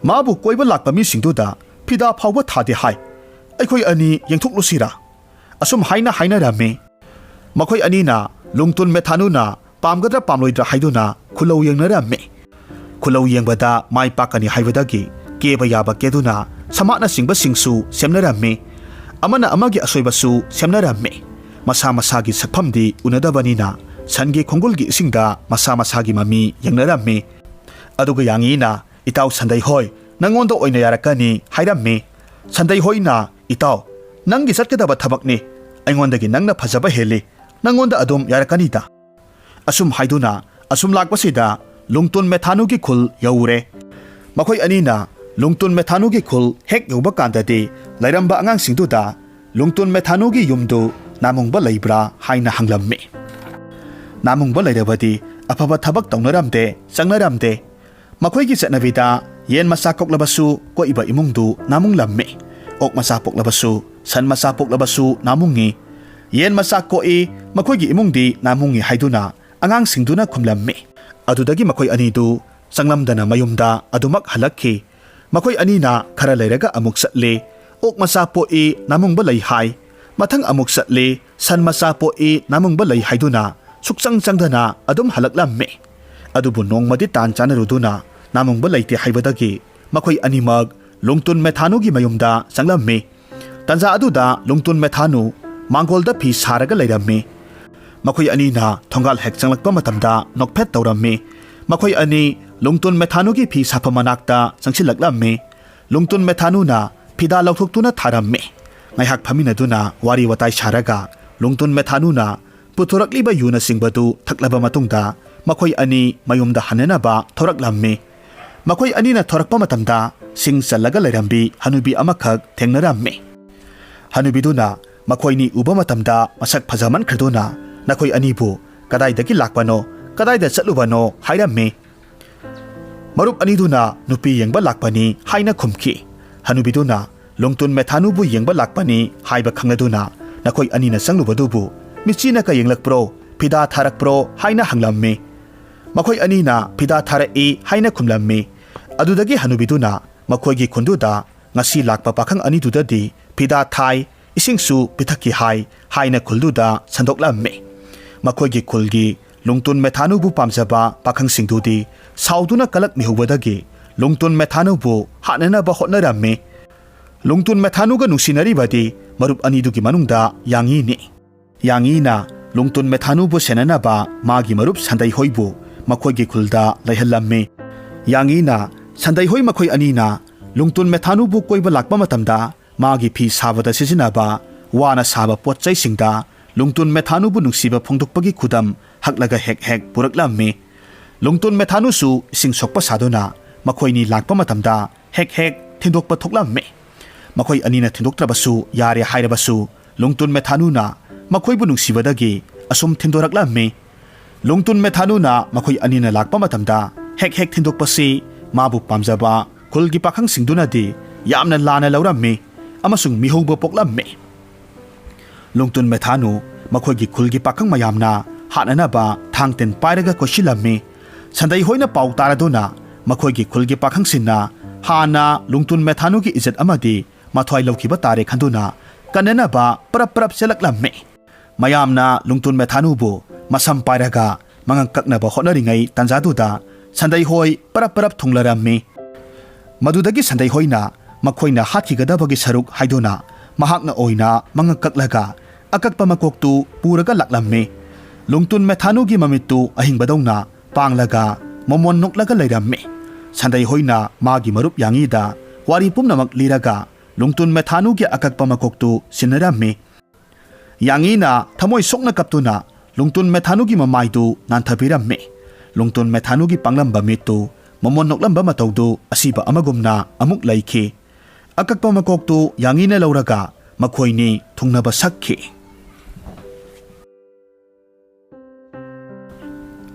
ꯃꯥꯕꯨ ꯀꯣꯏꯕ ꯂꯥꯛꯄ ꯃꯤꯁꯤꯡꯗꯨꯗ ꯐꯤꯗꯥ ꯐꯥꯎꯕ ꯊꯥꯗꯦ ꯍꯥꯏ꯫ ꯑꯩꯈꯣꯏ ꯑꯅꯤ ꯌꯦꯡꯊꯣꯛꯂꯨꯁꯤꯔꯥ?" ꯑꯁꯨꯝ ꯍꯥꯏꯅ ꯍꯥꯏꯅꯔꯝꯃꯤ꯫ ꯃꯈꯣꯏ ꯑꯅꯤꯅ ꯂꯨꯡꯇꯨꯟ ꯃꯦꯊꯥꯅꯨꯅ ꯄꯥꯝꯒꯗ꯭ꯔꯥ ꯄꯥꯝꯂꯣꯏꯗ꯭ꯔꯥ ꯍꯥꯏꯗꯨꯅ ꯈꯨꯂꯧ ꯌꯦꯡꯅꯔꯝꯃꯤ꯫ ꯈꯨꯂꯧ ꯌꯦꯡꯕꯗ ꯃꯥꯏ ꯄꯥꯛꯀꯅꯤ ꯍꯥꯏꯕꯗꯒꯤ ꯀꯦꯕ ꯌꯥꯕ ꯀꯦꯗꯨꯅ ꯁꯃꯥꯠꯅꯆꯤꯡꯕꯁꯤꯡꯁꯨ ꯁꯦꯝꯅꯔꯝꯃꯤ꯫ ꯑꯃꯅ ꯑꯃꯒꯤ ꯑꯁꯣꯏꯕꯁꯨ ꯁꯦꯝꯅꯔꯝꯃꯤ꯫ ꯃꯁꯥ ꯃꯁꯥꯒꯤ ꯁꯛꯐꯝꯗꯤ ꯎꯅꯗꯕꯅꯤꯅ ꯁꯟꯒꯤ ꯈꯣꯡꯒꯨꯜꯒꯤ ꯏꯁꯤꯡꯗ ꯃꯁꯥ ꯃꯁꯥꯒꯤ ꯃꯃꯤ ꯌꯦꯡꯅꯔꯝꯃꯤ꯫ ꯑꯗꯨꯒ ꯌꯥꯡꯉꯤꯅ, "ꯏꯇꯥꯎ ꯁꯟꯗꯩ ꯍꯣꯏ, ꯅꯪꯉꯣꯟꯗ ꯑꯣꯏꯅ ꯌꯥꯔꯛꯀꯅꯤ" ꯍꯥꯏꯔꯝꯃꯤ꯫ ꯁꯟꯗꯩ ꯍꯣꯏꯅ, "ꯏꯇꯥꯎ, ꯅꯪꯒꯤ ꯆꯠꯀꯗꯕ ꯊꯕꯛꯅꯤ꯫ ꯑꯩꯉꯣꯟꯗꯒꯤ ꯅꯪꯅ ꯐꯖꯕ ꯍꯦꯜꯂꯤ꯫ ꯅꯪꯉꯣꯟꯗ ꯑꯗꯨꯝ ꯌꯥꯔꯛꯀꯅꯤꯗ"꯫ ꯑꯁꯨꯝ ꯍꯥꯏꯗꯨꯅ ꯑꯁꯨꯝ ꯂꯥꯛꯄꯁꯤꯗ ꯂꯨꯡꯇꯨꯟ ꯃꯦꯊꯥꯅꯨꯒꯤ ꯈꯨꯜ ꯌꯧꯔꯦ꯫ ꯃꯈꯣꯏ ꯑꯅꯤꯅ ꯂꯨꯡꯇꯨꯟ ꯃꯦꯊꯥꯅꯨꯒꯤ ꯈꯨꯜ ꯍꯦꯛ ꯌꯧꯕ ꯀꯥꯟꯗꯗꯤ ꯂꯩꯔꯝꯕ ꯑꯉꯥꯡꯁꯤꯡꯗꯨꯗ ꯂꯨꯡꯇꯨꯟ ꯃꯦꯊꯥꯅꯨꯒꯤ ꯌꯨꯝꯗꯨ ꯅꯥꯃꯨꯡꯕ ꯂꯩꯕ꯭ꯔꯥ ꯍꯥꯏꯅ ꯍꯪꯂꯝꯃꯤ꯫ ꯅꯥꯃꯨꯡꯕ ꯂꯩꯔꯕꯗꯤ ꯑꯐꯕ ꯊꯕꯛ ꯇꯧꯅꯔꯝꯗꯦ, ꯆꯪꯅꯔꯝꯗꯦ꯫ ꯃꯈꯣꯏꯒꯤ ꯆꯠꯅꯕꯤꯗ ꯌꯦꯟ ꯃꯆꯥ ꯀꯣꯛꯂꯕꯁꯨ ꯀꯣꯛꯏꯕ ꯏꯃꯨꯡꯗꯨ ꯅꯥꯃꯨꯡꯂꯝꯃꯤ꯫ ꯑꯣꯛ ꯃꯆꯥ ꯄꯣꯛꯂꯕꯁꯨ, ꯁꯟ ꯃꯆꯥ ꯄꯣꯛꯂꯕꯁꯨ ꯅꯥꯃꯨꯡꯉꯤ꯫ ꯌꯦꯟ ꯃꯆꯥ ꯀꯣꯛꯏ, ꯃꯈꯣꯏꯒꯤ ꯏꯃꯨꯡꯗꯤ ꯅꯥꯃꯨꯡꯉꯤ ꯍꯥꯏꯗꯨꯅ ꯑꯉꯥꯡꯁꯤꯡꯗꯨꯅ ꯈꯨꯝꯂꯝꯃꯤ꯫ ꯑꯗꯨꯗꯒꯤ ꯃꯈꯣꯏ ꯑꯅꯤꯗꯨ ꯆꯪꯂꯝꯗꯅ ꯃꯌꯨꯝꯗ ꯑꯗꯨꯃꯛ ꯍꯜꯂꯛꯈꯤ꯫ ꯃꯈꯣꯏ ꯑꯅꯤꯅ ꯈꯔ ꯂꯩꯔꯒ ꯑꯃꯨꯛ ꯆꯠꯂꯤ꯫ ꯑꯣꯛ ꯃꯆꯥ ꯄꯣꯛꯏ, ꯅꯥꯃꯨꯡꯕ ꯂꯩ ꯍꯥꯏ꯫ ꯃꯊꯪ ꯑꯃꯨꯛ ꯆꯠꯂꯤ, ꯁꯟ ꯃꯆꯥ ꯄꯣꯛꯏ, ꯅꯥꯃꯨꯡꯕ ꯂꯩ ꯍꯥꯏꯗꯨꯅ ꯁꯨꯛꯆꯪ ꯆꯪꯗꯅ ꯑꯗꯨꯝ ꯍꯜꯂꯛꯂꯝꯃꯤ꯫ ꯑꯗꯨꯕꯨ ꯅꯣꯡꯃꯗꯤ ꯇꯥꯟ ꯆꯥꯅꯔꯨꯗꯨꯅ ꯅꯥꯃꯨꯡꯕ ꯂꯩꯇꯦ ꯍꯥꯏꯕꯗꯒꯤ ꯃꯈꯣꯏ ꯑꯅꯤꯃꯛ ꯂꯨꯡꯇꯨꯟ ꯃꯦꯊꯥꯅꯨꯒꯤ ꯃꯌꯨꯝꯗ ꯆꯪꯂꯝꯃꯤ꯫ ꯇꯟꯖꯥ ꯑꯗꯨꯗ ꯂꯨꯡꯇꯨꯟ ꯃꯦꯊꯥꯅꯨ ꯃꯥꯡꯒꯣꯜꯗ ꯐꯤ ꯁꯥꯔꯒ ꯂꯩꯔꯝꯃꯤ꯫ ꯃꯈꯣꯏ ꯑꯅꯤꯅ ꯊꯣꯡꯒꯥꯜ ꯍꯦꯛ ꯆꯪꯂꯛꯄ ꯃꯇꯝꯗ ꯅꯣꯛꯐꯦꯠ ꯇꯧꯔꯝꯃꯤ꯫ ꯃꯈꯣꯏ ꯑꯅꯤ ꯂꯨꯡꯇꯨꯟ ꯃꯦꯊꯥꯅꯨꯒꯤ ꯐꯤ ꯁꯥꯐꯝ ꯃꯅꯥꯛꯇ ꯆꯪꯁꯤꯜꯂꯛꯂꯝꯃꯤ꯫ ꯂꯨꯡꯇꯨꯟ ꯃꯦꯊꯥꯅꯨꯅ ꯐꯤꯗꯥ ꯂꯧꯊꯣꯛꯇꯨꯅ ꯊꯥꯔꯝꯃꯤ꯫ ꯉꯥꯏꯍꯥꯛ ꯐꯝꯃꯤꯟꯅꯗꯨꯅ ꯋꯥꯔꯤ ꯋꯥꯇꯥꯏ ꯁꯥꯔꯒ ꯂꯨꯡꯇꯨꯟ ꯃꯦꯊꯥꯅꯨꯅ ꯄꯨꯊꯣꯔꯛꯂꯤꯕ ꯌꯨꯅꯆꯤꯡꯕꯗꯨ ꯊꯛꯂꯕ ꯃꯇꯨꯡꯗ ꯃꯈꯣꯏ ꯑꯅꯤ ꯃꯌꯨꯝꯗ ꯍꯟꯅꯅꯕ ꯊꯣꯔꯛꯂꯝꯃꯤ꯫ ꯃꯈꯣꯏ ꯑꯅꯤꯅ ꯊꯣꯔꯛꯄ ꯃꯇꯝꯗ ꯁꯤꯡ ꯆꯜꯂꯒ ꯂꯩꯔꯝꯕꯤ ꯍꯅꯨꯕꯤ ꯑꯃꯈꯛ ꯊꯦꯡꯅꯔꯝꯃꯤ꯫ ꯍꯅꯨꯕꯤꯗꯨꯅ ꯃꯈꯣꯏꯅꯤ ꯎꯕ ꯃꯇꯝꯗ ꯃꯁꯛ ꯐꯖꯃꯟꯈ꯭ꯔꯗꯨꯅ ꯅꯈꯣꯏ ꯑꯅꯤꯕꯨ ꯀꯗꯥꯏꯗꯒꯤ ꯂꯥꯛꯄꯅꯣ, ꯀꯗꯥꯏꯗ ꯆꯠꯂꯨꯕꯅꯣ ꯍꯥꯏꯔꯝꯃꯤ꯫ ꯃꯔꯨꯞ ꯑꯅꯤꯗꯨꯅ ꯅꯨꯄꯤ ꯌꯦꯡꯕ ꯂꯥꯛꯄꯅꯤ ꯍꯥꯏꯅ ꯈꯨꯝꯈꯤ꯫ ꯍꯅꯨꯕꯤꯗꯨꯅ ꯂꯨꯡꯇꯨꯟ ꯃꯦꯊꯥꯅꯨꯕꯨ ꯌꯦꯡꯕ ꯂꯥꯛꯄꯅꯤ ꯍꯥꯏꯕ ꯈꯪꯂꯗꯨꯅ ꯅꯈꯣꯏ ꯑꯅꯤꯅ ꯆꯪꯂꯨꯕꯗꯨꯕꯨ ꯃꯤꯆꯤꯅꯒ ꯌꯦꯡꯂꯛꯄ꯭ꯔꯣ, ꯐꯤꯗꯥ ꯊꯥꯔꯛꯄ꯭ꯔꯣ ꯍꯥꯏꯅ ꯍꯪꯂꯝꯃꯤ꯫ ꯃꯈꯣꯏ ꯑꯅꯤꯅ ꯐꯤꯗꯥ ꯊꯥꯔꯛꯏ ꯍꯥꯏꯅ ꯈꯨꯝꯂꯝꯃꯤ꯫ ꯑꯗꯨꯗꯒꯤ ꯍꯅꯨꯕꯤꯗꯨꯅ ꯃꯈꯣꯏꯒꯤ ꯈꯨꯟꯗꯨꯗ ꯉꯁꯤ ꯂꯥꯛꯄ ꯄꯥꯈꯪ ꯑꯅꯤꯗꯨꯗꯗꯤ ꯐꯤꯗꯥ ꯊꯥꯏ, ꯏꯁꯤꯡꯁꯨ ꯄꯤꯊꯛꯈꯤ ꯍꯥꯏ ꯍꯥꯏꯅ ꯈꯨꯜꯗꯨꯗ ꯁꯟꯗꯣꯛꯂꯝꯃꯤ꯫ ꯃꯈꯣꯏꯒꯤ ꯈꯨꯜꯒꯤ ꯂꯨꯡꯇꯨꯟ ꯃꯦꯊꯥꯅꯨꯕꯨ ꯄꯥꯝꯖꯕ ꯄꯥꯈꯪꯁꯤꯡꯗꯨꯗꯤ ꯁꯥꯎꯗꯨꯅ ꯀꯂꯛꯃꯤꯍꯧꯕꯗꯒꯤ ꯂꯨꯡꯇꯨꯟ ꯃꯦꯊꯥꯅꯨꯕꯨ ꯍꯥꯠꯅꯅꯕ ꯍꯣꯠꯅꯔꯝꯃꯤ꯫ ꯂꯨꯡꯇꯨꯟ ꯃꯦꯊꯥꯅꯨꯒ ꯅꯨꯡꯁꯤꯅꯔꯤꯕꯗꯤ ꯃꯔꯨꯞ ꯑꯅꯤꯗꯨꯒꯤ ꯃꯅꯨꯡꯗ ꯌꯥꯡꯉꯤꯅꯤ꯫ ꯌꯥꯡꯉꯤꯅ ꯂꯨꯡꯇꯨꯟ ꯃꯦꯊꯥꯅꯨꯕꯨ ꯁꯦꯟꯅꯅꯕ ꯃꯥꯒꯤ ꯃꯔꯨꯞ ꯁꯟꯗꯩꯍꯣꯏꯕꯨ ꯃꯈꯣꯏꯒꯤ ꯈꯨꯜꯗ ꯂꯩꯍꯜꯂꯝꯃꯤ꯫ ꯌꯥꯡꯉꯤꯅ ꯁꯟꯗꯩꯍꯣꯏ ꯃꯈꯣꯏ ꯑꯅꯤꯅ ꯂꯨꯡꯇꯨꯟ ꯃꯦꯊꯥꯅꯨꯕꯨ ꯀꯣꯏꯕ ꯂꯥꯛꯄ ꯃꯇꯝꯗ ꯃꯥꯒꯤ ꯐꯤ ꯁꯥꯕꯗ ꯁꯤꯖꯤꯟꯅꯕ ꯋꯥꯅ ꯁꯥꯕ ꯄꯣꯠ ꯆꯩꯁꯤꯡꯗ ꯂꯨꯡꯇꯨꯟ ꯃꯦꯊꯥꯅꯨꯕꯨ ꯅꯨꯡꯁꯤꯕ ꯐꯣꯡꯗꯣꯛꯄꯒꯤ ꯈꯨꯗꯝ ꯍꯛꯂꯒ ꯍꯦꯛ ꯍꯦꯛ ꯄꯨꯔꯛꯂꯝꯃꯤ꯫ ꯂꯨꯡꯇꯨꯟ ꯃꯦꯊꯥꯅꯨꯁꯨ ꯏꯁꯤꯡ ꯁꯣꯛꯄ ꯁꯥꯗꯨꯅ ꯃꯈꯣꯏꯅꯤ ꯂꯥꯛꯄ ꯃꯇꯝꯗ ꯍꯦꯛ ꯍꯦꯛ ꯊꯤꯟꯗꯣꯛꯄ ꯊꯣꯛꯂꯝꯃꯤ꯫ ꯃꯈꯣꯏ ꯑꯅꯤꯅ ꯊꯤꯟꯗꯣꯛꯇ꯭ꯔꯕꯁꯨ ꯌꯥꯔꯦ ꯍꯥꯏꯔꯕꯁꯨ, ꯂꯨꯡꯇꯨꯟ ꯃꯦꯊꯥꯅꯨꯅ ꯃꯈꯣꯏꯕꯨ ꯅꯨꯡꯁꯤꯕꯗꯒꯤ ꯑꯁꯨꯝ ꯊꯤꯟꯗꯣꯔꯛꯂꯝꯃꯤ꯫ ꯂꯨꯡꯇꯨꯟ ꯃꯦꯊꯥꯅꯨꯅ ꯃꯈꯣꯏ ꯑꯅꯤꯅ ꯂꯥꯛꯄ ꯃꯇꯝꯗ ꯍꯦꯛ ꯍꯦꯛ ꯊꯤꯟꯗꯣꯛꯄꯁꯤ ꯃꯥꯕꯨ ꯄꯥꯝꯖꯕ ꯈꯨꯜꯒꯤ ꯄꯥꯈꯪꯁꯤꯡꯗꯨꯅꯗꯤ ꯌꯥꯝꯅ ꯂꯥꯟꯅ ꯂꯧꯔꯝꯃꯤ ꯑꯃꯁꯨꯡ ꯃꯤꯍꯧꯕ ꯄꯣꯛꯂꯝꯃꯤ꯫ ꯂꯨꯡꯇꯨꯟ ꯃꯦꯊꯥꯅꯨ ꯃꯈꯣꯏꯒꯤ ꯈꯨꯜꯒꯤ ꯄꯥꯈꯪ ꯃꯌꯥꯝꯅ ꯍꯥꯠꯅꯅꯕ ꯊꯥꯡ ꯇꯤꯟ ꯄꯥꯏꯔꯒ ꯀꯣꯏꯁꯤꯜꯂꯝꯃꯤ꯫ ꯁꯟꯗꯩ ꯍꯣꯏꯅ ꯄꯥꯎ ꯇꯥꯔꯗꯨꯅ ꯃꯈꯣꯏꯒꯤ ꯈꯨꯜꯒꯤ ꯄꯥꯈꯪꯁꯤꯡꯅ ꯍꯥꯟꯅ ꯂꯨꯡꯇꯨꯟ ꯃꯦꯊꯥꯅꯨꯒꯤ ꯏꯖꯠ ꯑꯃꯗꯤ ꯃꯊ꯭ꯋꯥꯏ ꯂꯧꯈꯤꯕ ꯇꯥꯔꯦ ꯈꯟꯗꯨꯅ ꯀꯟꯅꯅꯕ ꯄꯔꯞ ꯄꯔꯞ ꯆꯦꯜꯂꯛꯂꯝꯃꯤ꯫ ꯃꯌꯥꯝꯅ ꯂꯨꯡꯇꯨꯟ ꯃꯦꯊꯥꯅꯨꯕꯨ ꯃꯁꯝ ꯄꯥꯏꯔꯒ ꯃꯉꯛ ꯀꯛꯅꯕ ꯍꯣꯠꯅꯔꯤꯉꯩ ꯇꯥꯟꯖꯥꯗꯨꯗ ꯁꯟꯗꯩ ꯍꯣꯏ ꯄꯔꯞ ꯄꯔꯞ ꯊꯨꯡꯂꯔꯝꯃꯤ꯫ ꯃꯗꯨꯗꯒꯤ ꯁꯟꯗꯩ ꯍꯣꯏꯅ ꯃꯈꯣꯏꯅ ꯍꯥꯠꯈꯤꯒꯗꯕꯒꯤ ꯁꯔꯨꯛ ꯍꯥꯏꯗꯨꯅ ꯃꯍꯥꯛꯅ ꯑꯣꯏꯅ ꯃꯉꯛ ꯀꯛꯂꯒ ꯑꯀꯛꯄ ꯃꯀꯣꯛꯇꯨ ꯄꯨꯔꯒ ꯂꯥꯛꯂꯝꯃꯤ꯫ ꯂꯨꯡꯇꯨꯟ ꯃꯦꯊꯥꯅꯨꯒꯤ ꯃꯃꯤꯠꯇꯨ ꯑꯍꯤꯡꯕꯗꯧꯅ ꯄꯥꯡꯂꯒ ꯃꯃꯣꯟ ꯅꯣꯛꯂꯒ ꯂꯩꯔꯝꯃꯤ꯫ ꯁꯟꯗꯩ ꯍꯣꯏꯅ ꯃꯥꯒꯤ ꯃꯔꯨꯞ ꯌꯥꯡꯉꯤꯗ ꯋꯥꯔꯤ ꯄꯨꯝꯅꯃꯛ ꯂꯤꯔꯒ ꯂꯨꯡꯇꯨꯟ ꯃꯦꯊꯥꯅꯨꯒꯤ ꯑꯀꯛꯄ ꯃꯀꯣꯛꯇꯨ ꯁꯤꯟꯅꯔꯝꯃꯤ꯫ ꯌꯥꯡꯉꯤꯅ ꯊꯃꯣꯏ ꯁꯣꯛꯅ ꯀꯞꯇꯨꯅ ꯂꯨꯡꯇꯨꯟ ꯃꯦꯊꯥꯅꯨꯒꯤ ꯃꯃꯥꯏꯗꯨ ꯅꯥꯟꯊꯕꯤꯔꯝꯃꯤ꯫ ꯂꯨꯡꯇꯨꯟ ꯃꯦꯊꯥꯅꯨꯒꯤ ꯄꯥꯡꯂꯝꯕ ꯃꯤꯠꯇꯨ, ꯃꯃꯣꯟ ꯅꯣꯛꯂꯝꯕ ꯃꯇꯧꯗꯨ ꯑꯁꯤꯕ ꯑꯃꯒꯨꯝꯅ ꯑꯃꯨꯛ ꯂꯩꯈꯤ꯫ ꯑꯀꯛꯄ ꯃꯀꯣꯛꯇꯨ ꯌꯥꯡꯉꯤꯅ ꯂꯧꯔꯒ ꯃꯈꯣꯏꯅꯤ ꯊꯨꯡꯅꯕ ꯁꯛꯈꯤ꯫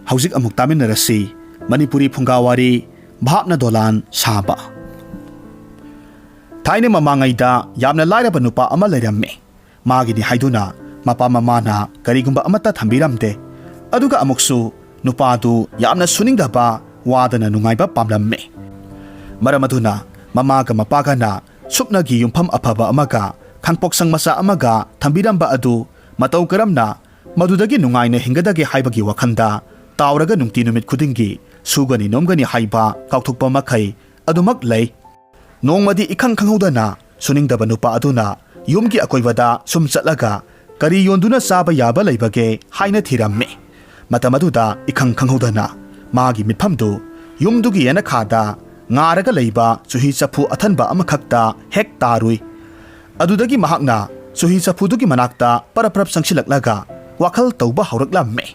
ꯍꯧꯖꯤꯛ ꯑꯃꯨꯛ ꯇꯥꯃꯤꯟꯅꯔꯁꯤ ꯃꯅꯤꯄꯨꯔꯤ ꯐꯨꯡꯒꯥꯋꯥꯔꯤ ꯚꯥꯞꯅ ꯗꯣꯂꯥꯟ ꯁꯥꯕ꯫ ꯊꯥꯏꯅ ꯃꯃꯥꯡꯉꯩꯗ ꯌꯥꯝꯅ ꯂꯥꯏꯔꯕ ꯅꯨꯄꯥ ꯑꯃ ꯂꯩꯔꯝꯃꯤ꯫ ꯃꯥꯒꯤꯅꯤ ꯍꯥꯏꯗꯨꯅ ꯃꯄꯥ ꯃꯃꯥꯅ ꯀꯔꯤꯒꯨꯝꯕ ꯑꯃꯠꯇ ꯊꯝꯕꯤꯔꯝꯗꯦ꯫ ꯑꯗꯨꯒ ꯑꯃꯨꯛꯁꯨ ꯅꯨꯄꯥꯗꯨ ꯌꯥꯝꯅ ꯁꯨꯅꯤꯡꯗꯕ, ꯋꯥꯗꯅ ꯅꯨꯡꯉꯥꯏꯕ ꯄꯥꯝꯂꯝꯃꯤ꯫ ꯃꯔꯝ ꯑꯗꯨꯅ ꯃꯃꯥꯒ ꯃꯄꯥꯒꯅ ꯁꯨꯞꯅꯒꯤ ꯌꯨꯝꯐꯝ ꯑꯐꯕ ꯑꯃꯒ ꯈꯥꯡꯄꯣꯛꯁꯪ ꯃꯆꯥ ꯑꯃꯒ ꯊꯝꯕꯤꯔꯝꯕ ꯑꯗꯨ ꯃꯇꯧ ꯀꯔꯝꯅ ꯃꯗꯨꯗꯒꯤ ꯅꯨꯡꯉꯥꯏꯅ ꯍꯤꯡꯒꯗꯒꯦ ꯍꯥꯏꯕꯒꯤ ꯋꯥꯈꯜꯗ ꯇꯥꯎꯔꯒ ꯅꯨꯡꯇꯤ ꯅꯨꯃꯤꯠ ꯈꯨꯗꯤꯡꯒꯤ ꯁꯨꯒꯅꯤ ꯅꯣꯝꯒꯅꯤ ꯍꯥꯏꯕ ꯀꯥꯎꯊꯣꯛꯄ ꯃꯈꯩ ꯑꯗꯨꯃꯛ ꯂꯩ꯫ ꯅꯣꯡꯃꯗꯤ ꯏꯈꯪ ꯈꯪꯍꯧꯗꯅ ꯁꯨꯅꯤꯡꯗꯕ ꯅꯨꯄꯥ ꯑꯗꯨꯅ ꯌꯨꯝꯒꯤ ꯑꯀꯣꯏꯕꯗ ꯁꯨꯝ ꯆꯠꯂꯒ ꯀꯔꯤ ꯌꯣꯟꯗꯨꯅ ꯆꯥꯕ ꯌꯥꯕ ꯂꯩꯕꯒꯦ ꯍꯥꯏꯅ ꯊꯤꯔꯝꯃꯤ꯫ ꯃꯇꯝ ꯑꯗꯨꯗ ꯏꯈꯪ ꯈꯪꯍꯧꯗꯅ ꯃꯥꯒꯤ ꯃꯤꯠꯐꯝꯗꯨ ꯌꯨꯝꯗꯨꯒꯤ ꯌꯦꯅꯈꯥꯗ ꯉꯥꯔꯒ ꯂꯩꯕ ꯆꯨꯍꯤ ꯆꯐꯨ ꯑꯊꯟꯕ ꯑꯃꯈꯛꯇ ꯍꯦꯛ ꯇꯥꯔꯨꯏ꯫ ꯑꯗꯨꯗꯒꯤ ꯃꯍꯥꯛꯅ ꯆꯨꯍꯤ ꯆꯐꯨꯗꯨꯒꯤ ꯃꯅꯥꯛꯇ ꯄꯔꯞ ꯄꯔꯞ ꯆꯪꯁꯤꯜꯂꯛꯂꯒ ꯋꯥꯈꯜ ꯇꯧꯕ ꯍꯧꯔꯛꯂꯝꯃꯤ꯫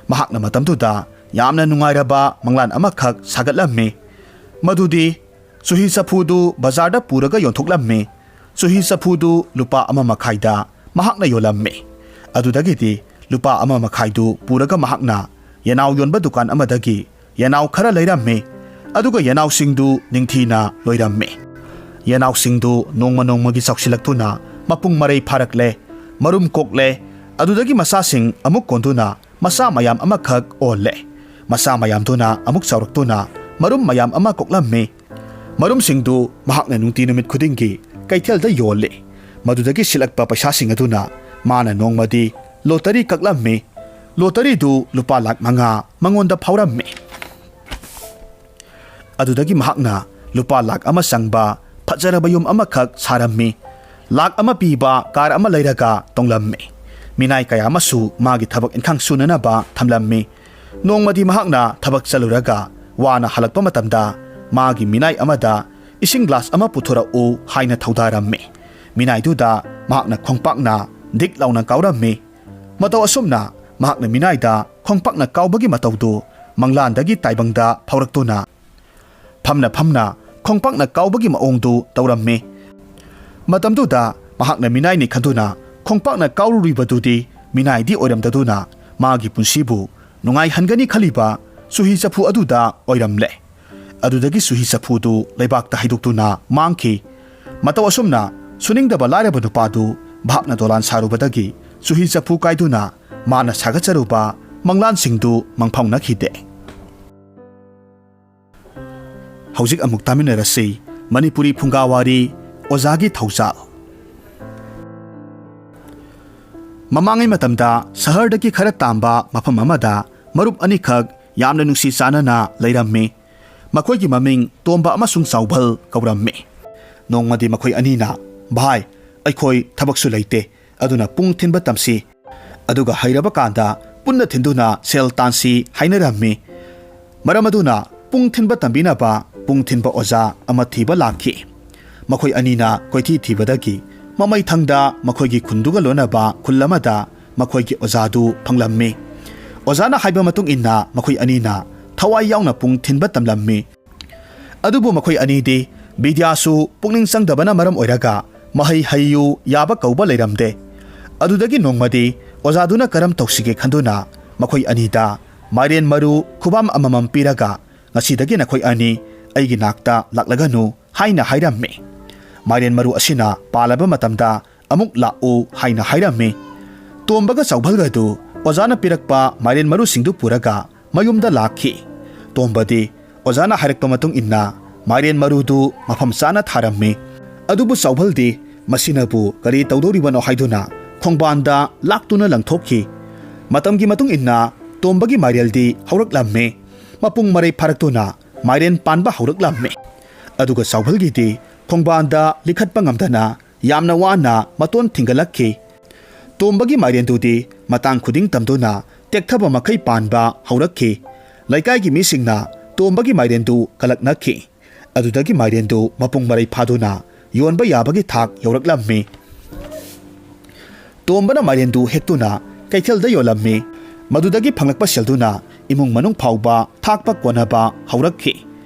ꯃꯍꯥꯛꯅ ꯃꯇꯝꯗꯨꯗ ꯌꯥꯝꯅ ꯅꯨꯡꯉꯥꯏꯔꯕ ꯃꯪꯂꯥꯟ ꯑꯃꯈꯛ ꯁꯥꯒꯠꯂꯝꯃꯤ꯫ ꯃꯗꯨꯗꯤ ꯆꯨꯍꯤ ꯆꯐꯨꯗꯨ ꯕꯖꯥꯔꯗ ꯄꯨꯔꯒ ꯌꯣꯟꯊꯣꯛꯂꯝꯃꯤ꯫ ꯆꯨꯍꯤ ꯆꯐꯨꯗꯨ ꯂꯨꯄꯥ ꯑꯃ ꯃꯈꯥꯏꯗ ꯃꯍꯥꯛꯅ ꯌꯣꯜꯂꯝꯃꯤ꯫ ꯑꯗꯨꯗꯒꯤꯗꯤ ꯂꯨꯄꯥ ꯑꯃ ꯃꯈꯥꯏꯗꯨ ꯄꯨꯔꯒ ꯃꯍꯥꯛꯅ ꯌꯦꯅꯥꯎ ꯌꯣꯟꯕ ꯗꯨꯀꯥꯟ ꯑꯃꯗꯒꯤ ꯌꯦꯅꯥꯎ ꯈꯔ ꯂꯩꯔꯝꯃꯤ꯫ ꯑꯗꯨꯒ ꯌꯦꯅꯥꯎꯁꯤꯡꯗꯨ ꯅꯤꯡꯊꯤꯅ ꯂꯣꯏꯔꯝꯃꯤ꯫ ꯌꯦꯅꯥꯎꯁꯤꯡꯗꯨ ꯅꯣꯡꯃ ꯅꯣꯡꯃꯒꯤ ꯆꯥꯎꯁꯤꯜꯂꯛꯇꯨꯅ ꯃꯄꯨꯡ ꯃꯔꯩ ꯐꯥꯔꯛꯂꯦ, ꯃꯔꯨꯝ ꯀꯣꯛꯂꯦ꯫ ꯑꯗꯨꯗꯒꯤ ꯃꯆꯥꯁꯤꯡ ꯑꯃꯨꯛ ꯀꯣꯟꯗꯨꯅ ꯃꯆꯥ ꯃꯌꯥꯝ ꯑꯃꯈꯛ ꯑꯣꯜꯂꯦ꯫ ꯃꯆꯥ ꯃꯌꯥꯝꯗꯨꯅ ꯑꯃꯨꯛ ꯆꯥꯎꯔꯛꯇꯨꯅ ꯃꯔꯨꯝ ꯃꯌꯥꯝ ꯑꯃ ꯀꯣꯛꯂꯝꯃꯤ꯫ ꯃꯔꯨꯝꯁꯤꯡꯗꯨ ꯃꯍꯥꯛꯅ ꯅꯨꯡꯇꯤ ꯅꯨꯃꯤꯠ ꯈꯨꯗꯤꯡꯒꯤ ꯀꯩꯊꯦꯜꯗ ꯌꯣꯜꯂꯤ꯫ ꯃꯗꯨꯗꯒꯤ ꯁꯤꯠꯂꯛꯄ ꯄꯩꯁꯥꯁꯤꯡ ꯑꯗꯨꯅ ꯃꯥꯅ ꯅꯣꯡꯃꯗꯤ ꯂꯣꯇꯔꯤ ꯀꯛꯂꯝꯃꯤ꯫ ꯂꯣꯇꯔꯤꯗꯨ ꯂꯨꯄꯥ ꯂꯥꯈ ꯃꯉꯥ ꯃꯉꯣꯟꯗ ꯐꯥꯎꯔꯝꯃꯤ꯫ ꯑꯗꯨꯗꯒꯤ ꯃꯍꯥꯛꯅ ꯂꯨꯄꯥ ꯂꯥꯈ ꯑꯃ ꯆꯪꯕ ꯐꯖꯔꯕ ꯌꯨꯝ ꯑꯃꯈꯛ ꯁꯥꯔꯝꯃꯤ꯫ ꯂꯥꯈ ꯑꯃ ꯄꯤꯕ ꯀꯥꯔ ꯑꯃ ꯂꯩꯔꯒ ꯇꯣꯡꯂꯝꯃꯤ꯫ ꯃꯤꯅꯥꯏ ꯀꯌꯥ ꯑꯃꯁꯨ ꯃꯥꯒꯤ ꯊꯕꯛ ꯏꯪꯈꯥꯡ ꯁꯨꯅꯅꯕ ꯊꯝꯂꯝꯃꯤ꯫ ꯅꯣꯡꯃꯗꯤ ꯃꯍꯥꯛꯅ ꯊꯕꯛ ꯆꯠꯂꯨꯔꯒ ꯋꯥꯅ ꯍꯜꯂꯛꯄ ꯃꯇꯝꯗ ꯃꯥꯒꯤ ꯃꯤꯅꯥꯏ ꯑꯃꯗ "ꯏꯁꯤꯡ ꯒ꯭ꯂꯥꯁ ꯑꯃ ꯄꯨꯊꯣꯔꯛꯎ" ꯍꯥꯏꯅ ꯊꯧꯗꯥꯔꯝꯃꯤ꯫ ꯃꯤꯅꯥꯏꯗꯨꯗ ꯃꯍꯥꯛꯅ ꯈꯣꯡꯄꯥꯛꯅ ꯗꯤꯛ ꯂꯥꯎꯅ ꯀꯥꯎꯔꯝꯃꯤ꯫ ꯃꯇꯧ ꯑꯁꯨꯝꯅ ꯃꯍꯥꯛꯅ ꯃꯤꯅꯥꯏꯗ ꯈꯣꯡꯄꯥꯛꯅ ꯀꯥꯎꯕꯒꯤ ꯃꯇꯧꯗꯨ ꯃꯪꯂꯥꯟꯗꯒꯤ ꯇꯥꯏꯕꯪꯗ ꯐꯥꯎꯔꯛꯇꯨꯅ ꯐꯝꯅ ꯐꯝꯅ ꯈꯣꯡꯄꯥꯛꯅ ꯀꯥꯎꯕꯒꯤ ꯃꯑꯣꯡꯗꯨ ꯇꯧꯔꯝꯃꯤ꯫ ꯃꯇꯝꯗꯨꯗ ꯃꯍꯥꯛꯅ ꯃꯤꯅꯥꯏꯅꯤ ꯈꯟꯗꯨꯅ ꯈꯣꯡꯄꯥꯛꯅ ꯀꯥꯎꯔꯨꯔꯤꯕꯗꯨꯗꯤ ꯃꯤꯅꯥꯏꯗꯤ ꯑꯣꯏꯔꯝꯗꯗꯨꯅ ꯃꯥꯒꯤ ꯄꯨꯟꯁꯤꯕꯨ ꯅꯨꯡꯉꯥꯏꯍꯟꯒꯅꯤ ꯈꯜꯂꯤꯕ ꯆꯨꯍꯤ ꯆꯐꯨ ꯑꯗꯨꯗ ꯑꯣꯏꯔꯝꯂꯦ꯫ ꯑꯗꯨꯗꯒꯤ ꯆꯨꯍꯤ ꯆꯐꯨꯗꯨ ꯂꯩꯕꯥꯛꯇ ꯍꯩꯗꯣꯛꯇꯨꯅ ꯃꯥꯡꯈꯤ꯫ ꯃꯇꯧ ꯑꯁꯨꯝꯅ ꯁꯨꯅꯤꯡꯗꯕ ꯂꯥꯏꯔꯕ ꯅꯨꯄꯥꯗꯨ ꯚꯥꯞꯅ ꯗꯣꯂꯥꯟ ꯁꯥꯔꯨꯕꯗꯒꯤ ꯆꯨꯍꯤ ꯆꯐꯨ ꯀꯥꯏꯗꯨꯅ ꯃꯥꯅ ꯁꯥꯒꯠꯆꯔꯨꯕ ꯃꯪꯂꯥꯟꯁꯤꯡꯗꯨ ꯃꯪꯐꯥꯎꯅꯈꯤꯗꯦ꯫ ꯍꯧꯖꯤꯛ ꯑꯃꯨꯛ ꯇꯥꯃꯤꯟꯅꯔꯁꯤ ꯃꯅꯤꯄꯨꯔꯤ ꯐꯨꯡꯒꯥꯋꯥꯔꯤ ꯑꯣꯖꯥꯒꯤ ꯊꯧꯖꯥꯜ꯫ ꯃꯃꯥꯡꯉꯩ ꯃꯇꯝꯗ ꯁꯍꯔꯗꯒꯤ ꯈꯔ ꯇꯥꯝꯕ ꯃꯐꯝ ꯑꯃꯗ ꯃꯔꯨꯞ ꯑꯅꯤꯈꯛ ꯌꯥꯝꯅ ꯅꯨꯡꯁꯤ ꯆꯥꯟꯅꯅ ꯂꯩꯔꯝꯃꯤ꯫ ꯃꯈꯣꯏꯒꯤ ꯃꯃꯤꯡ ꯇꯣꯝꯕ ꯑꯃꯁꯨꯡ ꯆꯥꯎꯕꯜ ꯀꯧꯔꯝꯃꯤ꯫ ꯅꯣꯡꯃꯗꯤ ꯃꯈꯣꯏ ꯑꯅꯤꯅ, "ꯚꯥꯏ, ꯑꯩꯈꯣꯏ ꯊꯕꯛꯁꯨ ꯂꯩꯇꯦ, ꯑꯗꯨꯅ ꯄꯨꯡ ꯊꯤꯟꯕ ꯇꯝꯁꯤ꯫ ꯑꯗꯨꯒ ꯍꯩꯔꯕ ꯀꯥꯟꯗ ꯄꯨꯟꯅ ꯊꯤꯟꯗꯨꯅ ꯁꯦꯜ ꯇꯥꯟꯁꯤ" ꯍꯥꯏꯅꯔꯝꯃꯤ꯫ ꯃꯔꯝ ꯑꯗꯨꯅ ꯄꯨꯡ ꯊꯤꯟꯕ ꯇꯝꯕꯤꯅꯕ ꯄꯨꯡ ꯊꯤꯟꯕ ꯑꯣꯖꯥ ꯑꯃ ꯊꯤꯕ ꯂꯥꯛꯈꯤ꯫ ꯃꯈꯣꯏ ꯑꯅꯤꯅ ꯀꯣꯏꯊꯤ ꯊꯤꯕꯗꯒꯤ ꯃꯃꯩꯊꯪꯗ ꯃꯈꯣꯏꯒꯤ ꯈꯨꯟꯗꯨꯒ ꯂꯣꯟꯅꯕ ꯈꯨꯜ ꯑꯃꯗ ꯃꯈꯣꯏꯒꯤ ꯑꯣꯖꯥꯗꯨ ꯐꯪꯂꯝꯃꯤ꯫ ꯑꯣꯖꯥꯅ ꯍꯥꯏꯕ ꯃꯇꯨꯡ ꯏꯟꯅ ꯃꯈꯣꯏ ꯑꯅꯤꯅ ꯊꯋꯥꯏ ꯌꯥꯎꯅ ꯄꯨꯡ ꯊꯤꯟꯕ ꯇꯝꯂꯝꯃꯤ꯫ ꯑꯗꯨꯕꯨ ꯃꯈꯣꯏ ꯑꯅꯤꯗꯤ ꯕꯤꯗ꯭ꯌꯥꯁꯨ ꯄꯨꯛꯅꯤꯡ ꯆꯪꯗꯕꯅ ꯃꯔꯝ ꯑꯣꯏꯔꯒ ꯃꯍꯩ ꯍꯩꯌꯨ ꯌꯥꯕ ꯀꯧꯕ ꯂꯩꯔꯝꯗꯦ꯫ ꯑꯗꯨꯗꯒꯤ ꯅꯣꯡꯃꯗꯤ ꯑꯣꯖꯥꯗꯨꯅ ꯀꯔꯝ ꯇꯧꯁꯤꯒꯦ ꯈꯟꯗꯨꯅ ꯃꯈꯣꯏ ꯑꯅꯤꯗ ꯃꯥꯏꯔꯦꯟ ꯃꯔꯨ ꯈꯨꯕꯥꯝ ꯑꯃꯃꯝ ꯄꯤꯔꯒ, "ꯉꯁꯤꯗꯒꯤ ꯅꯈꯣꯏ ꯑꯅꯤ ꯑꯩꯒꯤ ꯅꯥꯛꯇ ꯂꯥꯛꯂꯒꯅꯨ" ꯍꯥꯏꯅ ꯍꯥꯏꯔꯝꯃꯤ꯫ ꯃꯥꯏꯔꯦꯟ ꯃꯔꯨ ꯑꯁꯤꯅ ꯄꯥꯜꯂꯕ ꯃꯇꯝꯗ ꯑꯃꯨꯛ ꯂꯥꯛꯎ ꯍꯥꯏꯅ ꯍꯥꯏꯔꯝꯃꯤ꯫ ꯇꯣꯝꯕꯒ ꯆꯥꯎꯚꯜꯒꯗꯨ ꯑꯣꯖꯥꯅ ꯄꯤꯔꯛꯄ ꯃꯥꯏꯔꯦꯟ ꯃꯔꯨꯁꯤꯡꯗꯨ ꯄꯨꯔꯒ ꯃꯌꯨꯝꯗ ꯂꯥꯛꯈꯤ꯫ ꯇꯣꯝꯕꯗꯤ ꯑꯣꯖꯥꯅ ꯍꯥꯏꯔꯛꯄ ꯃꯇꯨꯡ ꯏꯟꯅ ꯃꯥꯏꯔꯦꯟ ꯃꯔꯨꯗꯨ ꯃꯐꯝ ꯆꯥꯅ ꯊꯥꯔꯝꯃꯤ꯫ ꯑꯗꯨꯕꯨ ꯆꯥꯎꯚꯜꯗꯤ ꯃꯁꯤꯅꯕꯨ ꯀꯔꯤ ꯇꯧꯗꯧꯔꯤꯕꯅꯣ ꯍꯥꯏꯗꯨꯅ ꯈꯣꯡꯕꯥꯟꯗ ꯂꯥꯛꯇꯨꯅ ꯂꯪꯊꯣꯛꯈꯤ꯫ ꯃꯇꯝꯒꯤ ꯃꯇꯨꯡ ꯏꯟꯅ ꯇꯣꯝꯕꯒꯤ ꯃꯥꯏꯔꯦꯜꯗꯤ ꯍꯧꯔꯛꯂꯝꯃꯤ꯫ ꯃꯄꯨꯡ ꯃꯔꯩ ꯐꯥꯔꯛꯇꯨꯅ ꯃꯥꯏꯔꯦꯟ ꯄꯥꯟꯕ ꯍꯧꯔꯛꯂꯝꯃꯤ꯫ ꯑꯗꯨꯒ ꯆꯥꯎꯚꯜꯒꯤꯗꯤ ꯈꯣꯡꯕꯥꯟꯗ ꯂꯤꯈꯠꯄ ꯉꯝꯗꯅ ꯌꯥꯝꯅ ꯋꯥꯅ ꯃꯇꯣꯟ ꯊꯤꯡꯒꯠꯂꯛꯈꯤ꯫ ꯇꯣꯝꯕꯒꯤ ꯃꯥꯏꯔꯦꯟꯗꯨꯗꯤ ꯃꯇꯥꯡ ꯈꯨꯗꯤꯡ ꯇꯝꯗꯨꯅ ꯇꯦꯛꯊꯕ ꯃꯈꯩ ꯄꯥꯟꯕ ꯍꯧꯔꯛꯈꯤ꯫ ꯂꯩꯀꯥꯏꯒꯤ ꯃꯤꯁꯤꯡꯅ ꯇꯣꯝꯕꯒꯤ ꯃꯥꯏꯔꯦꯟꯗꯨ ꯀꯂꯛꯅꯈꯤ꯫ ꯑꯗꯨꯗꯒꯤ ꯃꯥꯏꯔꯦꯟꯗꯨ ꯃꯄꯨꯡ ꯃꯔꯩ ꯐꯥꯗꯨꯅ ꯌꯣꯟꯕ ꯌꯥꯕꯒꯤ ꯊꯥꯛ ꯌꯧꯔꯛꯂꯝꯃꯤ꯫ ꯇꯣꯝꯕꯅ ꯃꯥꯏꯔꯦꯟꯗꯨ ꯍꯦꯛꯇꯨꯅ ꯀꯩꯊꯦꯜꯗ ꯌꯣꯜꯂꯝꯃꯤ꯫ ꯃꯗꯨꯗꯒꯤ ꯐꯪꯂꯛꯄ ꯁꯦꯜꯗꯨꯅ ꯏꯃꯨꯡ ꯃꯅꯨꯡ ꯐꯥꯎꯕ ꯊꯥꯛꯄ ꯀꯣꯟꯅꯕ ꯍꯧꯔꯛꯈꯤ꯫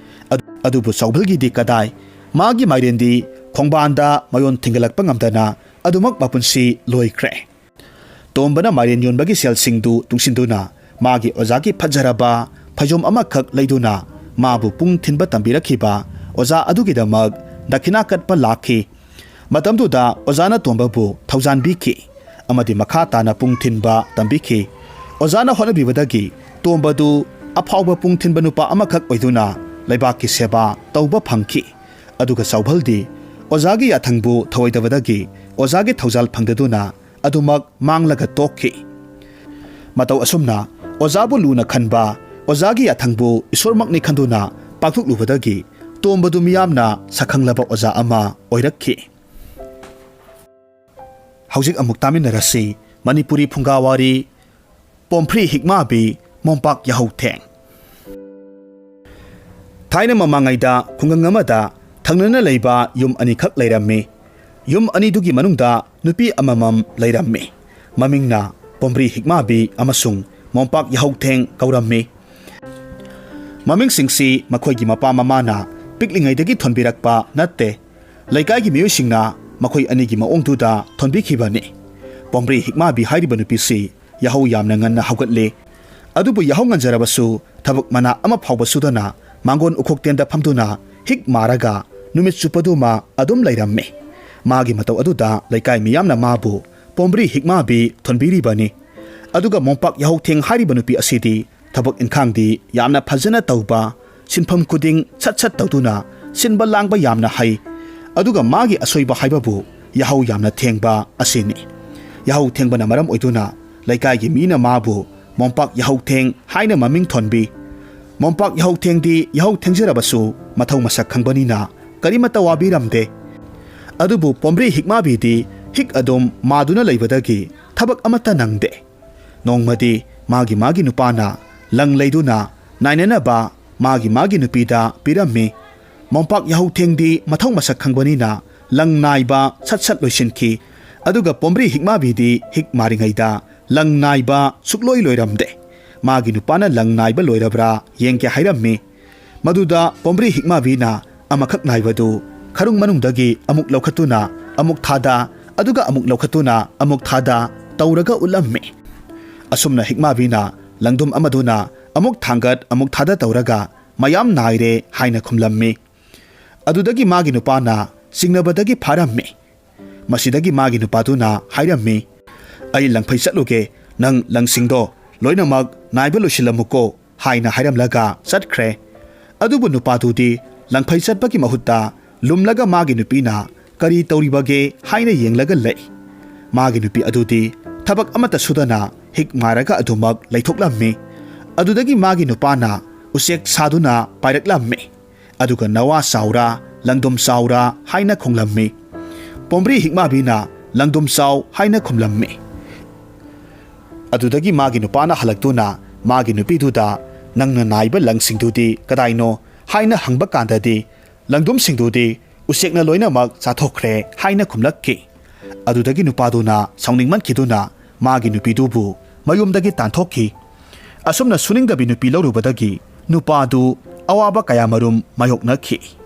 ꯑꯗꯨ-, ꯑꯗꯨꯕꯨ ꯆꯥꯎꯚꯜꯒꯤꯗꯤ ꯀꯗꯥꯏ? ꯃꯥꯒꯤ ꯃꯥꯏꯔꯦꯟꯗꯤ ꯈꯣꯡꯕꯥꯟꯗ ꯃꯌꯣꯟ ꯊꯤꯡꯒꯠꯂꯛꯄ ꯉꯝꯗꯅ ꯑꯗꯨꯃꯛ ꯃꯄꯨꯟꯁꯤ ꯂꯣꯏꯈ꯭ꯔꯦ꯫ ꯇꯣꯝꯕꯅ ꯃꯥꯏꯔꯦꯟ ꯌꯣꯟꯕꯒꯤ ꯁꯦꯜꯁꯤꯡꯗꯨ ꯇꯨꯡꯁꯤꯟꯗꯨꯅ ꯃꯥꯒꯤ ꯑꯣꯖꯥꯒꯤ ꯐꯖꯔꯕ ꯐꯩꯖꯣꯝ ꯑꯃꯈꯛ ꯂꯩꯗꯨꯅ ꯃꯥꯕꯨ ꯄꯨꯡ ꯊꯤꯟꯕ ꯇꯝꯕꯤꯔꯛꯈꯤꯕ ꯑꯣꯖꯥ ꯑꯗꯨꯒꯤꯗꯃꯛ ꯗꯈꯤꯅꯥ ꯀꯠꯄ ꯂꯥꯛꯈꯤ꯫ ꯃꯇꯝꯗꯨꯗ ꯑꯣꯖꯥꯅ ꯇꯣꯝꯕꯕꯨ ꯊꯧꯖꯥꯟꯕꯤꯈꯤ ꯑꯃꯗꯤ ꯃꯈꯥ ꯇꯥꯅ ꯄꯨꯡ ꯊꯤꯟꯕ ꯇꯝꯕꯤꯈꯤ꯫ ꯑꯣꯖꯥꯅ ꯍꯣꯠꯅꯕꯤꯕꯗꯒꯤ ꯇꯣꯝꯕꯗꯨ ꯑꯐꯥꯎꯕ ꯄꯨꯡ ꯊꯤꯟꯕ ꯅꯨꯄꯥ ꯑꯃꯈꯛ ꯑꯣꯏꯗꯨꯅ ꯂꯩꯕꯥꯛꯀꯤ ꯁꯦꯕꯥ ꯇꯧꯕ ꯐꯪꯈꯤ꯫ ꯑꯗꯨꯒ ꯆꯥꯎꯚꯜꯗꯤ ꯑꯣꯖꯥꯒꯤ ꯌꯥꯊꯪꯕꯨ ꯊꯧꯑꯣꯏꯗꯕꯗꯒꯤ ꯑꯣꯖꯥꯒꯤ ꯊꯧꯖꯥꯜ ꯐꯪꯗꯗꯨꯅ ꯑꯗꯨꯃꯛ ꯃꯥꯡꯂꯒ ꯇꯣꯛꯈꯤ꯫ ꯃꯇꯧ ꯑꯁꯨꯝꯅ ꯑꯣꯖꯥꯕꯨ ꯂꯨꯅ ꯈꯟꯕ, ꯑꯣꯖꯥꯒꯤ ꯌꯥꯊꯪꯕꯨ ꯏꯁꯣꯔꯃꯛꯅꯤ ꯈꯟꯗꯨꯅ ꯄꯥꯡꯊꯣꯛꯂꯨꯕꯗꯒꯤ ꯇꯣꯝꯕꯗꯨ ꯃꯤꯌꯥꯝꯅ ꯁꯛꯈꯪꯂꯕ ꯑꯣꯖꯥ ꯑꯃ ꯑꯣꯏꯔꯛꯈꯤ꯫ ꯍꯧꯖꯤꯛ ꯑꯃꯨꯛ ꯇꯥꯃꯤꯟꯅꯔꯁꯤ ꯃꯅꯤꯄꯨꯔꯤ ꯐꯨꯡꯒꯥꯋꯥꯔꯤ ꯄꯣꯝꯐ꯭ꯔꯤ ꯍꯤꯛꯃꯥꯕꯤ ꯃꯣꯝꯄꯥꯛ ꯌꯥꯍꯧꯊꯦꯡ꯫ ꯊꯥꯏꯅ ꯃꯃꯥꯡꯉꯩꯗ ꯈꯨꯡꯒꯪ ꯑꯃꯗ ꯊꯪꯅꯅ ꯂꯩꯕ ꯌꯨꯝ ꯑꯅꯤꯈꯛ ꯂꯩꯔꯝꯃꯤ꯫ ꯌꯨꯝ ꯑꯅꯤꯗꯨꯒꯤ ꯃꯅꯨꯡꯗ ꯅꯨꯄꯤ ꯑꯃꯃꯝ ꯂꯩꯔꯝꯃꯤ꯫ ꯃꯃꯤꯡꯅ ꯄꯣꯝꯕ꯭ꯔꯤ ꯍꯤꯛꯃꯥꯕꯤ ꯑꯃꯁꯨꯡ ꯃꯣꯝꯄꯥꯛ ꯌꯥꯍꯧꯊꯦꯡ ꯀꯧꯔꯝꯃꯤ꯫ ꯃꯃꯤꯡꯁꯤꯡꯁꯤ ꯃꯈꯣꯏꯒꯤ ꯃꯄꯥ ꯃꯃꯥꯅ ꯄꯤꯛꯂꯤꯉꯩꯗꯒꯤ ꯊꯣꯟꯕꯤꯔꯛꯄ ꯅꯠꯇꯦ꯫ ꯂꯩꯀꯥꯏꯒꯤ ꯃꯤꯑꯣꯏꯁꯤꯡꯅ ꯃꯈꯣꯏ ꯑꯅꯤꯒꯤ ꯃꯑꯣꯡꯗꯨꯗ ꯊꯣꯟꯕꯤꯈꯤꯕꯅꯤ꯫ ꯄꯣꯝꯕ꯭ꯔꯤ ꯍꯤꯛꯃꯥꯕꯤ ꯍꯥꯏꯔꯤꯕ ꯅꯨꯄꯤꯁꯤ ꯌꯥꯍꯧ ꯌꯥꯝꯅ ꯉꯟꯅ ꯍꯧꯒꯠꯂꯤ, ꯑꯗꯨꯕꯨ ꯌꯥꯍꯧ ꯉꯟꯖꯔꯕꯁꯨ ꯊꯕꯛ ꯃꯅꯥ ꯑꯃ ꯐꯥꯎꯕ ꯁꯨꯗꯅ ꯃꯥꯡꯒꯣꯟ ꯎꯈꯣꯛꯇꯦꯟꯗ ꯐꯝꯗꯨꯅ ꯍꯤꯛ ꯃꯥꯔꯒ ꯅꯨꯃꯤꯠ ꯆꯨꯞꯄꯗꯨꯃ ꯑꯗꯨꯝ ꯂꯩꯔꯝꯃꯤ꯫ ꯃꯥꯒꯤ ꯃꯇꯧ ꯑꯗꯨꯗ ꯂꯩꯀꯥꯏ ꯃꯤꯌꯥꯝꯅ ꯃꯥꯕꯨ ꯄꯣꯝꯕ꯭ꯔꯤ ꯍꯤꯛꯃꯥꯕꯤ ꯊꯣꯟꯕꯤꯔꯤꯕꯅꯤ꯫ ꯑꯗꯨꯒ ꯃꯣꯝꯄꯥꯛ ꯌꯥꯍꯧꯊꯦꯡ ꯍꯥꯏꯔꯤꯕ ꯅꯨꯄꯤ ꯑꯁꯤꯗꯤ ꯊꯕꯛ ꯏꯟꯈꯥꯡꯗꯤ ꯌꯥꯝꯅ ꯐꯖꯅ ꯇꯧꯕ, ꯁꯤꯟꯐꯝ ꯈꯨꯗꯤꯡ ꯁꯠ ꯁꯠ ꯇꯧꯗꯨꯅ ꯁꯤꯟꯕ ꯂꯥꯡꯕ ꯌꯥꯝꯅ ꯍꯩ꯫ ꯑꯗꯨꯒ ꯃꯥꯒꯤ ꯑꯁꯣꯏꯕ ꯍꯥꯏꯕꯕꯨ ꯌꯥꯍꯧ ꯌꯥꯝꯅ ꯊꯦꯡꯕ ꯑꯁꯤꯅꯤ꯫ ꯌꯥꯍꯧ ꯊꯦꯡꯕꯅ ꯃꯔꯝ ꯑꯣꯏꯗꯨꯅ ꯂꯩꯀꯥꯏꯒꯤ ꯃꯤꯅ ꯃꯥꯕꯨ ꯃꯣꯝꯄꯥꯛ ꯌꯥꯍꯧꯊꯦꯡ ꯍꯥꯏꯅ ꯃꯃꯤꯡ ꯊꯣꯟꯕꯤ꯫ ꯃꯣꯝꯄꯥꯛ ꯌꯥꯍꯧꯊꯦꯡꯗꯤ ꯌꯥꯍꯧ ꯊꯦꯡꯖꯔꯕꯁꯨ ꯃꯊꯧ ꯃꯁꯛ ꯈꯪꯕꯅꯤꯅ ꯀꯔꯤꯃꯠꯇ ꯋꯥꯕꯤꯔꯝꯗꯦ꯫ ꯑꯗꯨꯕꯨ ꯄꯣꯝꯕ꯭ꯔꯤ ꯍꯤꯛꯃꯥꯕꯤꯗꯤ ꯍꯤꯛ ꯑꯗꯨꯝ ꯃꯥꯗꯨꯅ ꯂꯩꯕꯗꯒꯤ ꯊꯕꯛ ꯑꯃꯠꯇ ꯅꯪꯗꯦ꯫ ꯅꯣꯡꯃꯗꯤ ꯃꯥꯒꯤ ꯃꯥꯒꯤ ꯅꯨꯄꯥꯅ ꯂꯪ ꯂꯩꯗꯨꯅ ꯅꯥꯏꯅꯅꯕ ꯃꯥꯒꯤ ꯃꯥꯒꯤ ꯅꯨꯄꯤꯗ ꯄꯤꯔꯝꯃꯤ꯫ ꯃꯣꯝꯄꯥꯛ ꯌꯥꯍꯧꯊꯦꯡꯗꯤ ꯃꯊꯧ ꯃꯁꯛ ꯈꯪꯕꯅꯤꯅ ꯂꯪ ꯅꯥꯏꯕ ꯁꯠ ꯁꯠ ꯂꯣꯏꯁꯤꯟꯈꯤ꯫ ꯑꯗꯨꯒ ꯄꯣꯝꯕ꯭ꯔꯤ ꯍꯤꯛꯃꯥꯕꯤꯗꯤ ꯍꯤꯛ ꯃꯥꯔꯤꯉꯩꯗ ꯂꯪ ꯅꯥꯏꯕ ꯁꯨꯛꯂꯣꯏ ꯂꯣꯏꯔꯝꯗꯦ꯫ ꯃꯥꯒꯤ ꯅꯨꯄꯥꯅ ꯂꯪ ꯅꯥꯏꯕ ꯂꯣꯏꯔꯕ꯭ꯔꯥ ꯌꯦꯡꯒꯦ ꯍꯥꯏꯔꯝꯃꯤ꯫ ꯃꯗꯨꯗ ꯄꯣꯝꯕ꯭ꯔꯤ ꯍꯤꯛꯃꯥꯕꯤꯅ ꯑꯃꯈꯛ ꯅꯥꯏꯕꯗꯨ ꯈꯔꯨꯡ ꯃꯅꯨꯡꯗꯒꯤ ꯑꯃꯨꯛ ꯂꯧꯈꯠꯇꯨꯅ ꯑꯃꯨꯛ ꯊꯥꯗ, ꯑꯗꯨꯒ ꯑꯃꯨꯛ ꯂꯧꯈꯠꯇꯨꯅ ꯑꯃꯨꯛ ꯊꯥꯗ ꯇꯧꯔꯒ ꯎꯠꯂꯝꯃꯤ꯫ ꯑꯁꯨꯝꯅ ꯍꯤꯛꯃꯥꯕꯤꯅ ꯂꯪꯗꯨꯝ ꯑꯃꯗꯨꯅ ꯑꯃꯨꯛ ꯊꯥꯡꯒꯠ ꯑꯃꯨꯛ ꯊꯥꯗ ꯇꯧꯔꯒ ꯃꯌꯥꯝ ꯅꯥꯏꯔꯦ ꯍꯥꯏꯅ ꯈꯨꯝꯂꯝꯃꯤ꯫ ꯑꯗꯨꯗꯒꯤ ꯃꯥꯒꯤ ꯅꯨꯄꯥꯅ ꯆꯤꯡꯅꯕꯗꯒꯤ ꯐꯥꯔꯝꯃꯤ꯫ ꯃꯁꯤꯗꯒꯤ ꯃꯥꯒꯤ ꯅꯨꯄꯥꯗꯨꯅ ꯍꯥꯏꯔꯝꯃꯤ, "ꯑꯩ ꯂꯪꯐꯩ ꯆꯠꯂꯨꯒꯦ, ꯅꯪ ꯂꯪꯁꯤꯡꯗꯣ ꯂꯣꯏꯅꯃꯛ ꯅꯥꯏꯕ ꯂꯣꯏꯁꯤꯜꯂꯝꯃꯨꯀꯣ" ꯍꯥꯏꯅ ꯍꯥꯏꯔꯝꯂꯒ ꯆꯠꯈ꯭ꯔꯦ꯫ ꯑꯗꯨꯕꯨ ꯅꯨꯄꯥꯗꯨꯗꯤ ꯂꯪꯐꯩ ꯆꯠꯄꯒꯤ ꯃꯍꯨꯠꯇ ꯂꯨꯝꯂꯒ ꯃꯥꯒꯤ ꯅꯨꯄꯤꯅ ꯀꯔꯤ ꯇꯧꯔꯤꯕꯒꯦ ꯍꯥꯏꯅ ꯌꯦꯡꯂꯒ ꯂꯩ꯫ ꯃꯥꯒꯤ ꯅꯨꯄꯤ ꯑꯗꯨꯗꯤ ꯊꯕꯛ ꯑꯃꯠꯇ ꯁꯨꯗꯅ ꯍꯤꯛ ꯃꯥꯔꯒ ꯑꯗꯨꯃꯛ ꯂꯩꯊꯣꯛꯂꯝꯃꯤ꯫ ꯑꯗꯨꯗꯒꯤ ꯃꯥꯒꯤ ꯅꯨꯄꯥꯅ ꯎꯆꯦꯛ ꯁꯥꯗꯨꯅ ꯄꯥꯏꯔꯛꯂꯝꯃꯤ꯫ ꯑꯗꯨꯒ "ꯅꯋꯥ ꯆꯥꯎꯔꯥ, ꯂꯪꯗꯨꯝ ꯆꯥꯎꯔꯥ?" ꯍꯥꯏꯅ ꯈꯨꯝꯂꯝꯃꯤ꯫ ꯄꯣꯝꯕ꯭ꯔꯤ ꯍꯤꯛꯃꯥꯕꯤꯅ "ꯂꯪꯗꯨꯝ ꯆꯥꯎ" ꯍꯥꯏꯅ ꯈꯨꯝꯂꯝꯃꯤ꯫ ꯑꯗꯨꯗꯒꯤ ꯃꯥꯒꯤ ꯅꯨꯄꯥꯅ ꯍꯜꯂꯛꯇꯨꯅ ꯃꯥꯒꯤ ꯅꯨꯄꯤꯗꯨꯗ, "ꯅꯪꯅ ꯅꯥꯏꯕ ꯂꯪꯁꯤꯡꯗꯨꯗꯤ ꯀꯗꯥꯏꯅꯣ?" ꯍꯥꯏꯅ ꯍꯪꯕ ꯀꯥꯟꯗꯗꯤ, "ꯂꯪꯗꯨꯝꯁꯤꯡꯗꯨꯗꯤ ꯎꯆꯦꯛꯅ ꯂꯣꯏꯅꯃꯛ ꯆꯥꯊꯣꯛꯈ꯭ꯔꯦ" ꯍꯥꯏꯅ ꯈꯨꯝꯂꯛꯈꯤ꯫ ꯑꯗꯨꯗꯒꯤ ꯅꯨꯄꯥꯗꯨꯅ ꯁꯥꯎꯅꯤꯡꯃꯟꯈꯤꯗꯨꯅ ꯃꯥꯒꯤ ꯅꯨꯄꯤꯗꯨꯕꯨ ꯃꯌꯨꯝꯗꯒꯤ ꯇꯥꯟꯊꯣꯛꯈꯤ꯫ ꯑꯁꯨꯝꯅ ꯁꯨꯅꯤꯡꯗꯕꯤ ꯅꯨꯄꯤ ꯂꯧꯔꯨꯕꯗꯒꯤ ꯅꯨꯄꯥꯗꯨ ꯑꯋꯥꯕ ꯀꯌꯥꯃꯔꯨꯝ ꯃꯥꯌꯣꯛꯅꯈꯤ꯫